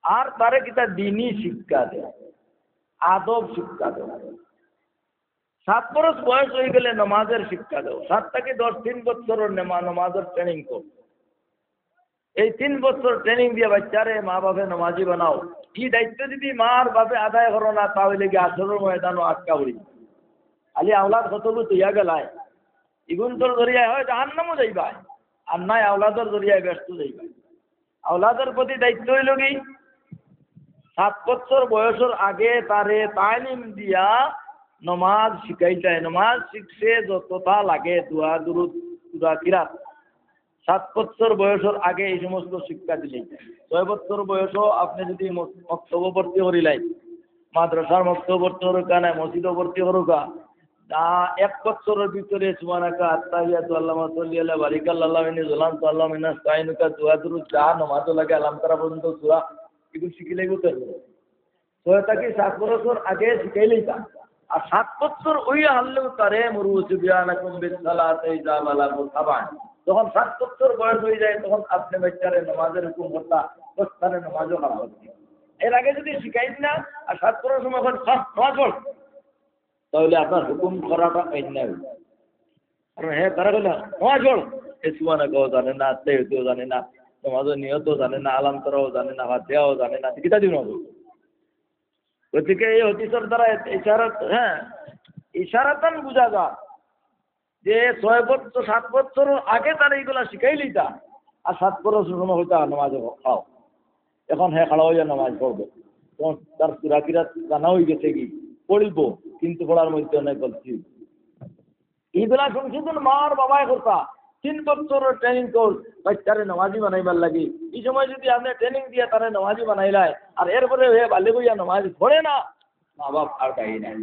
আর তারে কিতা দিনই শিক্ষা দেয়, আদব শিক্ষা দেয়। সাত বরস বয়স হয়ে গেলে নমাজের শিক্ষা দেও। সাত থাকি দশ, তিন বছরের নেমা-, নমাজের ট্রেনিং কর। এই তিন বছর ট্রেনিং দিয়ে বাচ্চারে মা বাপে নমাজি বানাও। এই দায়িত্ব যদি মা আর বাপে আদায় করো না, তাহলে কি হাশরর ময়দানও আটকা পড়ি। খালি আওলাদ কতগুলো তৈয়া গেলায়, ইগুন তোর জরিয়ায় হয় জাহান্নামও যাইবায়, আর নাই আওলাদর জরিয়ায় বেহেস্তো যাইবায়। আওলাদর প্রতি দায়িত্ব হইল কি, সাত বছর বয়সের আগে তারে তালিম দিয়া নমাজ শিখাইতে হয়। নমাজ শিখছে যতটা লাগে, দোয়া, দুরুদ, সূরা, কিরাত, সাত বছর বয়সের আগে এই সমস্ত শিক্ষা দিলে। ছয় বছর বয়সও আপনি যদি মক-, মক্তবও ভর্তি করিলেন, মাদ্রাসার মক্তবও ভর্তি করুকা, নাই মসজিদও ভর্তি করুকা, তা এক বছরের ভিতরে সুবহানাকা, আত্তাহিয়াতু, আল্লাহুম্মা সাল্লি আলা, বারিক আলা, আল্লাহুম্মা ইন্নী যালামতু, আল্লাহুম্মা ইন্নী আস্তাইনুকা, দোয়া, দুরুদ, যা নমাজও লাগে, আলাম তারা পর্যন্ত সূরা, এগুলো শিখিলে করতে হবে। ছয় থাকি সাত বছর আগে শিখাইলেই তা। আর সাত বছর ওই হারলেও তারে মুরু সিবিয়ানাকুম বিস সালাতি ইযা বালাগু সাবান। যখন সাত বছর বয়স হয়ে যায়, তখন আপনি বাচ্চারে নমাজের হুকুম করতা, প্রস্থানে নমাজও করা হচ্ছে। এর আগে যদি শিখাই না, আর সাত বছর সময় এখন "হ্যাঁ, নমাজ পড়", তাহলে আপনার হুকুম করাটা অন্যায় হইল। কারণ হ্যাঁ, তারা কইলা, "নমাজ পড়", এ সুবহানাকাও জানে না, আত্তাহিয়াতও জানে না, নমাজের নিয়তও জানে না, আলাম তারাও জানে না, ফাতিহাও জানে না, কিতা দিব নমাজ? গতিকে এই হাদিসের দ্বারা ইশারাত, হ্যাঁ, ইশারাতান বুঝা যায় যে ছয় বছর, সাত বছর আগে তারা এইগুলা শিখাই লিতা, আর সাত বছর সময় হইতা নমাজে খাও। এখন হ্যাঁ খাড়া হইয়া নমাজ পড়বো, তখন তার সূরা কিরাত জানা হয়ে গেছে কি, পড়িব, কিন্তু পড়ার মধ্যে অনেক গলতি হইব। এইগুলা সংশোধন মার বাবায় করতা। তিন বছরর training course বাচ্চারে নামাজি বানাইবার লাগি। ই সময় যদি আপনে training দিয়া তারে নামাজি বানাইলায়, আর এরপরে হে বালিগ অইয়া নামাজ পড়ে না, মা বাপ আর দায়ী নাই,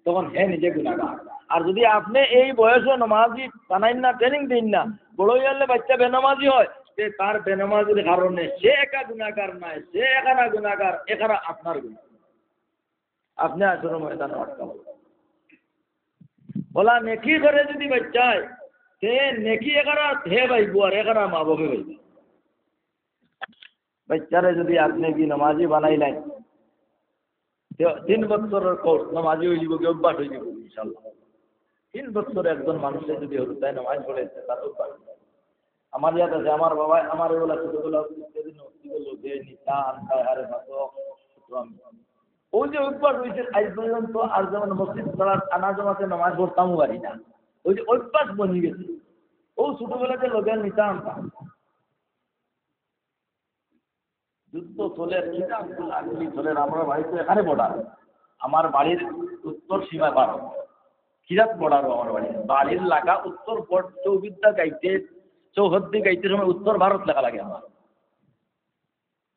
তখন হে নিজে গুনাগার। আর যদি আপনে এই বয়সো নামাজি বানাইন না, training দেইন না, বড় অইয়া বাচ্চা বেনামাজি হয়, তে তার বেনামাজির কারণে সে একা গুনাগার নায়, সে একারা গুনাগার, একারা আপনার গুনাগার। আপনে আসলে ময়দানে আটকাও। অলা নেকি করে যদি বাচ্চায়, তে নেকি একারা হে পাইবো আর একারা মা বাপে পাইবো। বাচ্চারে যদি আপনে কি নামাজি বানাইলাইন, তে তিন বছরর course নামাজি অইযিবো, কি অভ্যাস অইযিবো ইনশাআল্লাহ। তিন বছর একজন মানুষে যদি হুরুতায় নামাজ পড়ে, তে তার অভ্যাস। আমার ইয়াদ আছে, আমার বাবায়, আমার অলা ছোটবেলা, নিতা আনতা, আরে বাবা, অউ যে অভ্যাস অইছে আইজ পর্যন্ত, আর যেমন মসজিদ ছাড়া আনা জমাতে নামাজ পড়তামও পারি না, অউ যে অভ্যাস বনি গেছে, অউ ছোটবেলাতে লগে নিতা আনতা। যুদ্ধ চলের, কিতা গুলাগুলি চলের। আমরার বাড়ি তো এখানে border, আমার বাড়ির উত্তর সীমা ভারত। কিরাত border আমার বাড়ি, বাড়ির লাগা উত্তর বর-, চৌবিদ্যা গাইতে, চৌহদ্দি গাইতে সময় উত্তর ভারত লেখা লাগে আমার।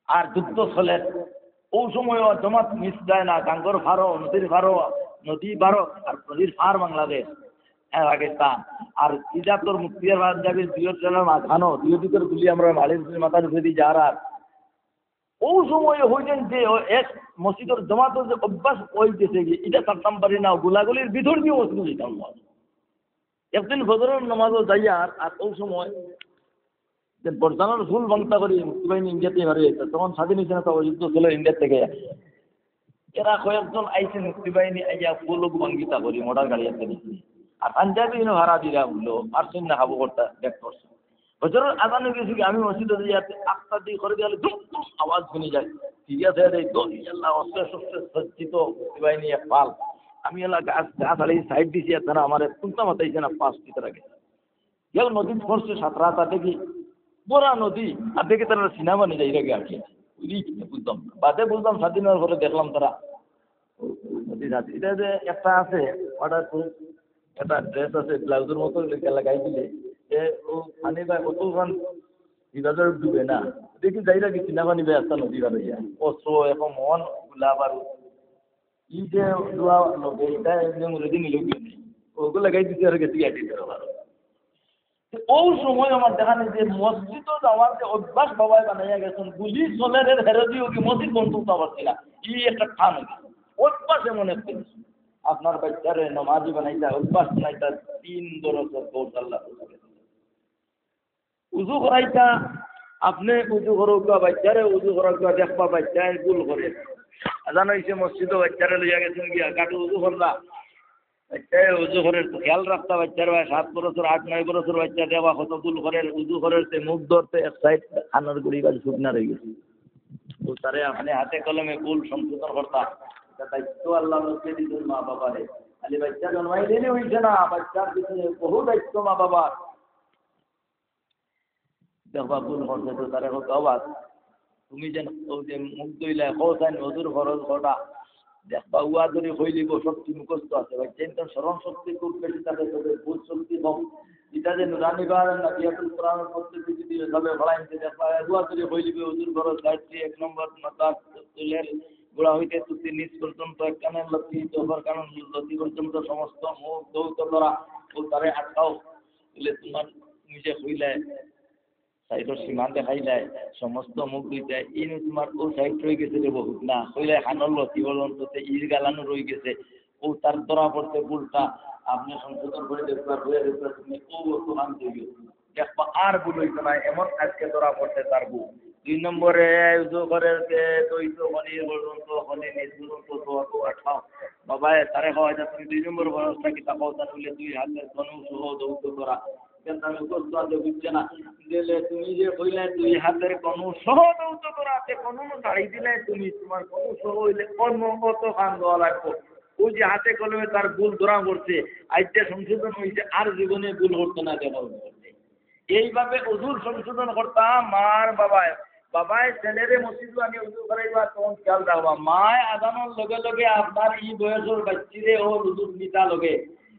আর যুদ্ধ চলের, অউ সময় জমাত miss যায় না, গাঙ্গর ফারো, নদীর ফারো, নদী ভারত আর নদীর ফার বাংলাদেশ, হ্যাঁ, পাকিস্তান। আর ইজাতর মুক্তিয়ার পাঞ্জাবির দুইও ট্রেনের মাঝখানো, দুইও দিকের গুলি আমরার বাড়ির মাথার উপরেদি যার। আর অউ সময় অইযাইন যে অউ এক মসজিদর জমাতর যে অভ্যাস অইগেছে গি, ইটা ছাড়তাম পারি না, গুলাগুলির ভিতর দিয়া মসজিদো যাইতাম না। একদিন ফজরর নামাজো যাইয়ার, আর অউ সময় যে বরজানর ফুল ভাংতা করি মুক্তিবাহিনী ইন্ডিয়াত ফারি আইতা, তখন স্বাধীন অইছে না, তখন যুদ্ধ চলের ইন্ডিয়া থাকি। এরা কয়েকজন আইছে মুক্তিবাহিনী, আইয়া ফুল ভাংতা করি মোটর গাড়ি আছে দেখি। আর পাঞ্জাবি ইনো ভাড়া দিরা বললো, আর সৈন্য খাবো করতা দেখ করছে। ফজরর আজান অইগেছে গি, আমি মসজিদো যাইয়ার, আস্তা দি করে দিয়া দুম দুম আওয়াজ হুনি যায়। ঠিক আছে, রে, দো, ইয়াল্লা, অস্ত্রে শস্ত্রে সজ্জিত মুক্তিবাহিনী এক পাল। আমি এলা গাছ, গাছ আড়ি side দিছি, আর তারা আমারে কুন্তা মাতাইছে না, পাঁচ ফিট আগে। গেল নদীত পড়ছে, সাঁতরা, তা দেখি বড় নদী, আর দেখি তারা সিনা পানি যাইরা গি আর কি। বুঝি, বুঝলাম। বাদে বুঝলাম, স্বাধীন অওয়ার পরে দেখলাম তারা নদী যাইরা। ইটা যে একটা আছে, ওটা খুব একটা dress আছে, ব্লাউজর মতো লাগাই দিলে, যে ও পানি বা অতখান বিভাগর ডুবে না। দেখি যাইরা গি সিনা পানি বা একটা নদী বার অইয়া। অস্ত্র, এখন মন, গুলা বারুদ। ই যে দোয়া লগে, ইটা একদম ready নিল কি নেই। ওগু লাগাই দিছে আর গেছে গিয়া দিতে পারো। তো অউ সময় আমার দেখা নাই যে মসজিদো যাওয়ার যে অভ্যাস বাবায় বানাইয়া গেছইন, গুলি চলের এর হেরো দিও কি মসজিদ বন্ধ করতে পারছি না। ই একটা টান অইছে। অভ্যাস এমন একটা জিনিস। আপনার বাচ্চারে নমাজি বানাইতা, অভ্যাস বানাইতা, তিন বরসর course আল্লাহ। উজু করাইতা, আপনে উজু করউক্কা, বাচ্চারে উজু করাউক্কা, দেখবা বাচ্চায় ভুল করে। আজান অইছে, মসজিদো বাচ্চারে লইয়া গেছইন গিয়া, কাটো উজু করলা। বাচ্চায় উজু করের, তো খেয়াল রাখতা বাচ্চার বয়স সাত বরসর, আট নয় বরসর বাচ্চা দেখবা কত ভুল করের, উজু করের, তে মুখ ধরতে এক side কানর গুড়ি বাজে শুকনা রইগেছে। তো তারে আপনে হাতে কলমে ভুল সংশোধন করতা। ইটা দায়িত্ব আল্লাহ মধ্যে দিছইন মা বাবারে। খালি বাচ্চা জন্মাইলে অইছে না, বাচ্চার পিছনে বহু দায়িত্ব মা বাবার। দেখবা ভুল করছে তো তারে কও, "বাবা, তুমি যেন অউ যে মুখ ধইলায়, কও চাইন অজুর ফরজ কয়টা?" দেখবা উয়া ধরি কইলিবো, শক্তি মুখস্থ আছে। বাচ্চাইন্তর স্মরণ শক্তি খুব বেশি থাকে, তবে বুঝ শক্তি কম। ইটা যে নুরানি বায়ান নাদিয়াতুল কোরআনর পদ্ধতি যদি এভাবে পড়াইন, দেখবা উয়া ধরি কইলিবো, অজুর ফরজ চাইরটি, এক নম্বর, মাথা চুলের গোড়া হইতে থুতনির নিচ পর্যন্ত, এক কানের লতি হইতে অপর কানের লতি পর্যন্ত সমস্ত মুখ ধৌত করা, অউ তারে আটকাও। বলে, তোমার, তুমি যে কইলায়, সাইডর সীমা দেখাইলায়, সমস্ত মুখ ধইতায়, ইনো তোমার অউ side রইগেছে রে বহুত না, কইলায় কানর লতি পর্যন্ত, তে ইর গালানো রইগেছে, অউ তার ধরা পড়ছে ভুলটা, আপনে সংশোধন করি দেখবা, কইয়া দেখবা, তুমি অউ অতখান ধইও। দেখবা আর ভুল অইতো না, এমন আজকে ধরা পড়ছে তার ভুল। দুই নম্বরে, উজু করের যে ধৌত কনি পর্যন্ত, কনি নিচ পর্যন্ত ধৌত আটকাও। বাবায় তারে কওয়া যায়, তুমি দুই নম্বর ফরজটা কিতা কও, তার বলে দুই হাতের কনুই সহ ধৌত করা। কিন্তু আমি মুখস্থ আছে, বুঝছে না। দিলে তুমি যে কইলায় দুই হাতের কনুই সহ ধৌত করা, তে কনুই ছাড়ি দিলায় তুমি, তোমার কনুই সহ অইলে অন্য অতখান ধওয়া লাগবো। অউ যে হাতে কলমে তার ভুল ধরা পড়ছে, আইজকে সংশোধন অইছে, আর জীবনে ভুল করতো না, দেখা অইছে। এইভাবে অজুর সংশোধন করতা মার বাবায়। বাবায় ছেলেরে মসজিদো আনি উজু করাইবা, তখন খেয়াল রাখবা। মায় আজানর লগে লগে আপনার ই বয়সর বাচ্চিরে অউ উজু নিতা লগে।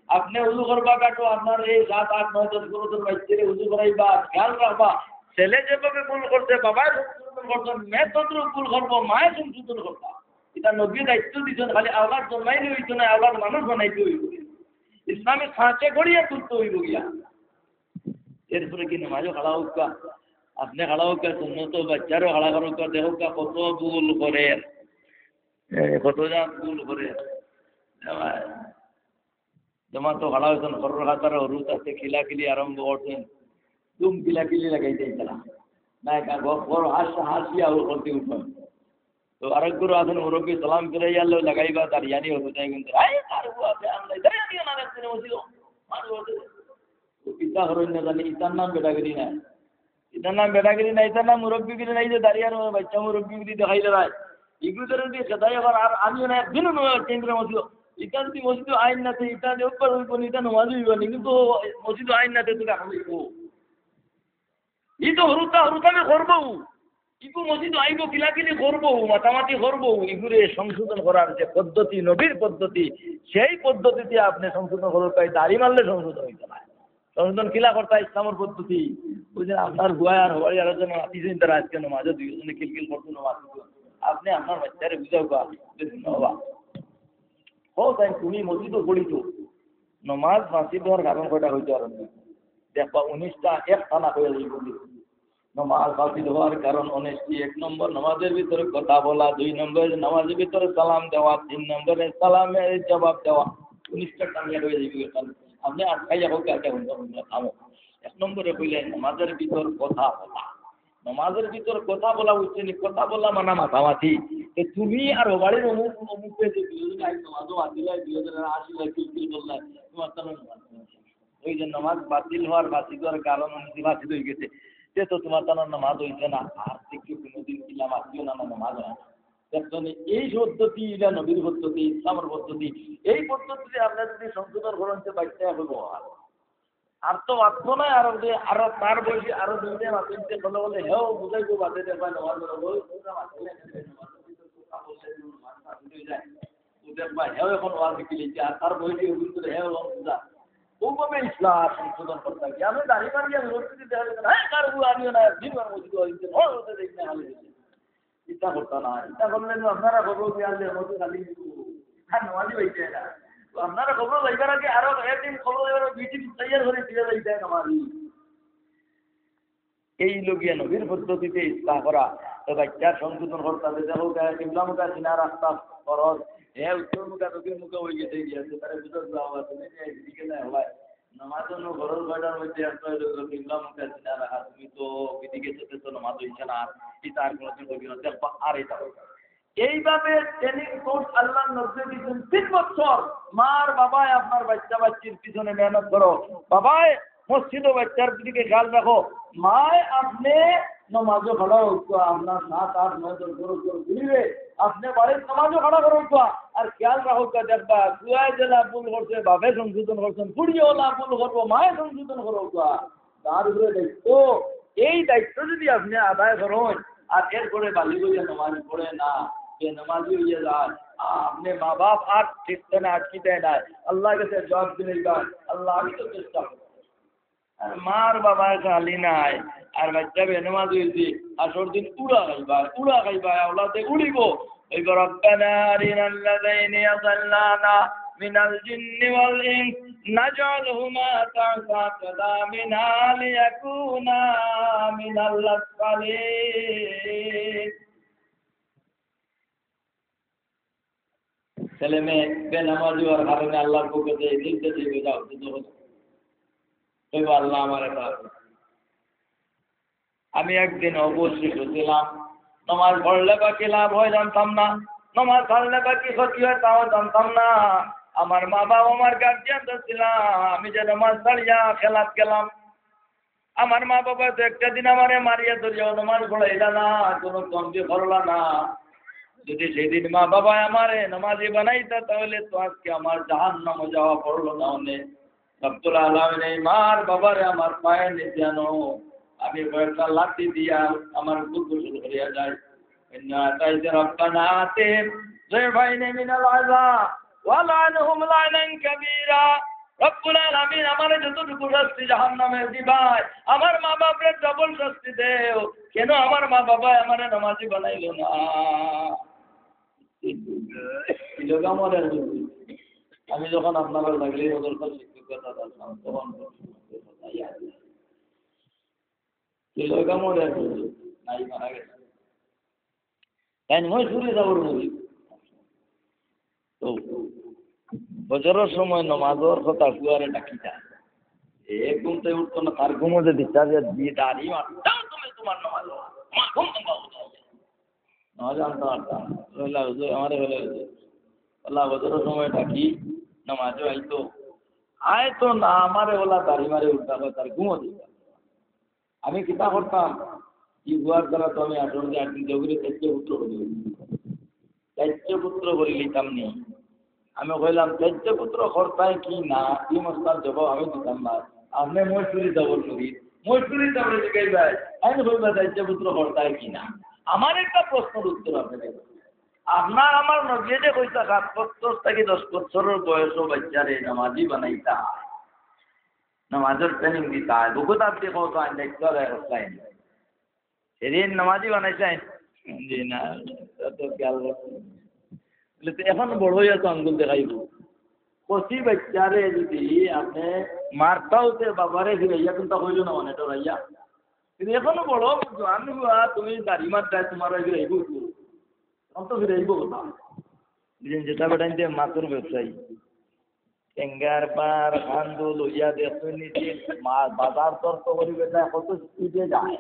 আপনে উজু করবা কাটো, আপনার এই সাত, আট, নয়, দশ বছর বাচ্চারে উজু করাইবা, খেয়াল রাখবা। ছেলে যেভাবে ভুল করছে, বাবায় সংশোধন করছেন, মেয়ে তদ্রুপ ভুল করবো, মায়ে সংশোধন করবা। এটা নবীয়ে দায়িত্ব দিছেন, খালি আওলাদ জন্মাইলে হইতো না, আওলাদ মানুষ বানাইতে হইব। ইসলামে সাঁচে গড়িয়া তুলতে হইব গিয়া। এরপরে কি নমাজও খাড়া হোক, আপনে খাড়া হোক, সুন্নত বাচ্চারও খাড়া করুক, দেখুক কত ভুল করে, এ, কত জন ভুল করে। জমাত তো খাড়া হইছেন, খরর খাতার হরুত আছে, খিলাখিলি আরম্ভ করছেন। তুম খিলাখিলি লাগাই দেয় তারা। না, এটা গপ করো, হাস-, হাসিয়া ও করতে উঠবেন। তো আরেক গুরু আছেন, মুরব্বী সালাম ফিরাইয়া আনলেও লাগাইবা, দাঁড়িয়ানি হরুত তাই কিন্তু, "এই, কার বুয়া আছে, আমরা দাঁড়িয়ানি না রাখতে মসজিদ, মার বুয়া আছে।" তো ইতা হরইন না জানি, ইতার নাম বেটাগিরি না। ইতার নাম বেটাগিরি না, ইতার নাম মুরব্বীগিরি না, এই যে দাঁড়িয়ার বাচ্চা মুরব্বীগিরি দেখাইলে রায়। ইগুলোর যদি খেদাই আবার আর আমিও না একদিনও নয় কেন্দ্রে মসজিদ। ইতার যদি মসজিদ আইন না থাকে, ইতার যে উপর হইব না, ইতা নমাজ হইব না, কিন্তু মসজিদ আইন না থাকে, তো এখন হইব। ই তো হরুতা হরুতামে করবো। ইগু মসজিদ আইব, কিলাকিলি করবো, মাতামাতি করবো। ইগুরে সংশোধন করার যে পদ্ধতি, নবীর পদ্ধতি, সেই পদ্ধতিতে আপনে সংশোধন করতে হয়। দাড়ি মারলে সংশোধন হইতে পারে। সংশোধন কিলা করতা ইসলামর পদ্ধতি? বুঝলেন, আপনার বুয়ায় আর হবাড়ি আরো জন আতিছেন, তারা আজকে নমাজে দুইজনে কিলকিল করতো নমাজ। আপনে আপনার বাচ্চারে বুঝাও বা, যে, "বাবা, হো তাই তুমি মসজিদও পড়িছো, নমাজ বাতিল হওয়ার কারণ কয়টা হইতে পারে?" দেখবা, উনিশটা এক থানা হয়ে যাইব। নমাজ বাতিল হওয়ার কারণ উনিশটি। এক নম্বর, নমাজের ভিতরে কথা বলা। দুই নম্বরে, নমাজের ভিতরে সালাম দেওয়া। তিন নম্বরে, সালামের জবাব দেওয়া। উনিশটা টার্গেট হয়ে যাবে এখন। আপনে আটকাইয়া হোক, আটকাইয়া হোক, অন্য কামো। এক নম্বরে কইলে নমাজের ভিতর কথা বলা। নমাজের ভিতর কথা বলা, বুঝছেন নি? কথা বলা মানে মাতামাতি। তো তুমি আর ও বাড়ির অমুক, অমুকে যে দুইজন আইন নমাজও বাতিল হয়, দুই হাজার আশি হয়, কিলকিল করলে, তোমার তো নমাজ। ওই যে নমাজ বাতিল হওয়ার, বাতিল হওয়ার কারণ অনুযায়ী বাতিল হয়ে গেছে, সে তো তোমার তার নমাজ হইছে না। আর দেখি কোনোদিন কিলা মাতিও না, না নমাজ হয় না। দেখছেন, এই পদ্ধতি, এটা নবীর পদ্ধতি, ইসলামের পদ্ধতি। এই পদ্ধতিতে আপনার যদি সংশোধন করেন, সে বাচ্চা হইব আর। আর তো বাঁচবো না, আর যদি আরো তার বয়সী আরো দুইটা মাতিলতে বলে, বলে, "হেও, বুঝাইবো বাদে দেখবা, নমাজ হলো, ওই তোমরা মাতিলে, নমাজ হলো, কথা বললে, নমাজ বাতিল হয়ে যায়।" ও দেখবা, হেও এখন ওয়াজ শিখে লিখছে, আর তার বয়সী হুজুর করে হেও এখন বুঝা। ওভাবে ইসলাম সংশোধন করতে হবে। আমি দাঁড়িয়ে দাঁড়িয়ে আমি রোড থেকে দেখা যাবে, "হ্যাঁ, কার বুয়া আমিও না, দিন বার মসজিদ হয়েছে, হ্যাঁ, ওদের দেখি না, আমি দেখি।" ইচ্ছা করতো না। ইচ্ছা করলে না, আপনারা খবর দিয়ে আনলে মসজিদ খালি কিন্তু আর নমাজি হইতে না। তো আপনারা খবর লইবার আগে আরো একদিন খবর লইবার আগে দুই দিন তৈয়ার করে দিয়ে যাইতে নমাজি। এই লগিয়া নবীর পদ্ধতিতে ইসলাম করা। তো বাচ্চার সংশোধন করতে হবে, দেখো, গায়ে কিবলা মুখা সিনা রাখতা ফরজ, হে উত্তর মুখা, দক্ষিণ মুখা হয়ে গেছে, গিয়ে আছে, তারা বুঝার দোয়া আছে, তুমি যে এদিকে না হয়, নামাজ অন্য ঘরের কয়টার মধ্যে একটা হইলো, কিবলা মুখা সিনা রাখা, তুমি তো এদিকে যেতে তো নামাজ হইছে না, আর এটা আর কোনোদিন করবি না, দেখবা, আর এটা হবে। এইভাবে ট্রেনিং কোর্স আল্লাহর নবী দিয়েছেন তিন বছর। মার বাবায় আপনার বাচ্চা বাচ্চির পিছনে মেহনত করো, বাবায় মসজিদও বাচ্চার দিকে খেয়াল রাখো। মায় আপনে নমাজও খাড়া হোক, আপনার সাত, আট, নয়, দশ বছর ঘুরিবে, আপনে বাড়ির নমাজও খাড়া করো, আর খেয়াল রাখো, দেখবা, বুয়ায় যেলা ভুল করছে, বাপে সংশোধন করছেন, ফুড়িয়ে ওলা ভুল করবো, মায় সংশোধন করো। তার উপরে দায়িত্ব, এই দায়িত্ব যদি আপনে আদায় করেন, আর এরপরে বালি বইয়া নমাজ পড়ে না, যে নমাজি হইয়া যায়, আপনে মা বাপ আর ঠিক না আটকিতে নাই, আল্লাহর কাছে জবাব দিলে, আল্লাহ, আমি তো চেষ্টা করবো। আর মার বাবার খালি নাই, আর বাচ্চা বেনমাজ হইছে, আসর দিন উড়া খাইবা, উড়া খাইবা, আওলাদে উড়িব। ওই ربنا أرنا الذين أضلانا من الجن والإنس نجعلهما تحت أقدامنا ليكونا من الأسفلين। ছেলে মেয়ে বেনামাজি হওয়ার কারণে আল্লাহর পক্ষ থেকে এই দিনটা দিয়ে যাও, বুঝতে পারছো? ওই আল্লাহ আমার একটা, আমি একদিন অবশিষ্ট ছিলাম, নমাজ পড়লে বাকি লাভ হয় জানতাম না, নমাজ ছাড়লে বাকি ক্ষতি হয় তাও জানতাম না। আমার মা বাবা আমার গার্জিয়ান তো ছিলাম, আমি যে নমাজ ছাড়িয়া খেলাত গেলাম, আমার মা বাবা তো একটা দিন আমারে মারিয়া ধরিয়া নমাজ পড়াইলা না, কোনো তন্দি করলা না। যদি সেদিন মা বাবা আমারে নমাজি বানাইতা, তাহলে তো আজকে আমার জাহান্নামে যাওয়া পড়লো না অনেক। রব্বুল আলামিন এই মার বাবারে আমার পায়ের নিচে আনো। আমি কয়েকটা লাথি দিয়া আমার বুক গোসল করিয়া যাই। إنا أعطيت ربنا آتهم ضعفين من العذاب ولعنهم لعنا كبيرا। রব্বুল আলামিন আমারে যতটুকু শাস্তি জাহান্নামে দিবায়, আমার মা বাপরে ডাবল শাস্তি দেও। কেন আমার মা বাবায় আমারে নামাজি বানাইলো না? আমি যখন আপনারা লাগলে ওদের কাছে কৃতজ্ঞতা জানাতাম, তখন কি লোক আমার এক নাই, মারা গেছে। তাইন মৌলভীবাজারর মৌলভী। তো ফজরর সময় নমাজর কথা ফুয়ারে ডাকিতা। এ ঘুম থাকি উঠতো না, তার ঘুমো যে দিতা যে দি দাড়ি মারতাম, তুমি তোমার নমাজ, আমার ঘুম ভাঙবা উঠা। নমাজ আনতে পারতাম। বললা, "হুজুর, আমারে বলে, হুজুর।" বললা, "ফজরর সময় ডাকি, নমাজও আইতো। আইতো না, আমারে বলা দাড়ি মারে উঠতা, তার ঘুমো দিতা।" আমি কিতা করতাম? কি বুয়ার দ্বারা তো আমি আসলে একদিন জগরে ত্যাজ্য পুত্র করি। ত্যাজ্য পুত্র করি লিতাম নি। আমি কইলাম, "ত্যাজ্য পুত্র করতায় কি না?" এই মশলার জবাব আমি দিতাম না। আপনি মৌলভীবাজারর মৌলভী, মৌলভীবাজারর জিগাইবায়, আমি কইবা, "ত্যাজ্য পুত্র করতায় কি না?" আমার একটা প্রশ্নর উত্তর আপনি দেবেন। আপনার আমার নবীয়ে যে কইতা, সাত বছর থাকি দশ বছরর বয়সও বাচ্চারে নামাজি বানাইতা। নামাজর training দিতা, বুকত আত দি কও তো, আমি দেখতে হবে অবস্থায়। সেদিন নামাজি বানাইছইন? জি না, তা তো খেয়াল রাখছি। বলে, "তো এখন বড় হইয়া তো আঙ্গুল দেখাইব।" কচি বাচ্চারে যদি আপনি মারতাও তে বাবারে ফিরাইয়া কোনটা কইল না, মানে ডরাইয়া। কিন্তু এখনো বড়, জোয়ান হুয়া, তুমি দাড়ি মারতায়, তোমার ফিরাইব তো। এখন তো ফিরাইব কথা। বুঝলেন, যেটা বেটাইন যে মাছের ব্যবসায়ী। টেঙ্গার বার খান্দো লইয়া দেখছইন নি যে মা-, বাজার তর্ক করি বেটা কত স্পিডে যায়।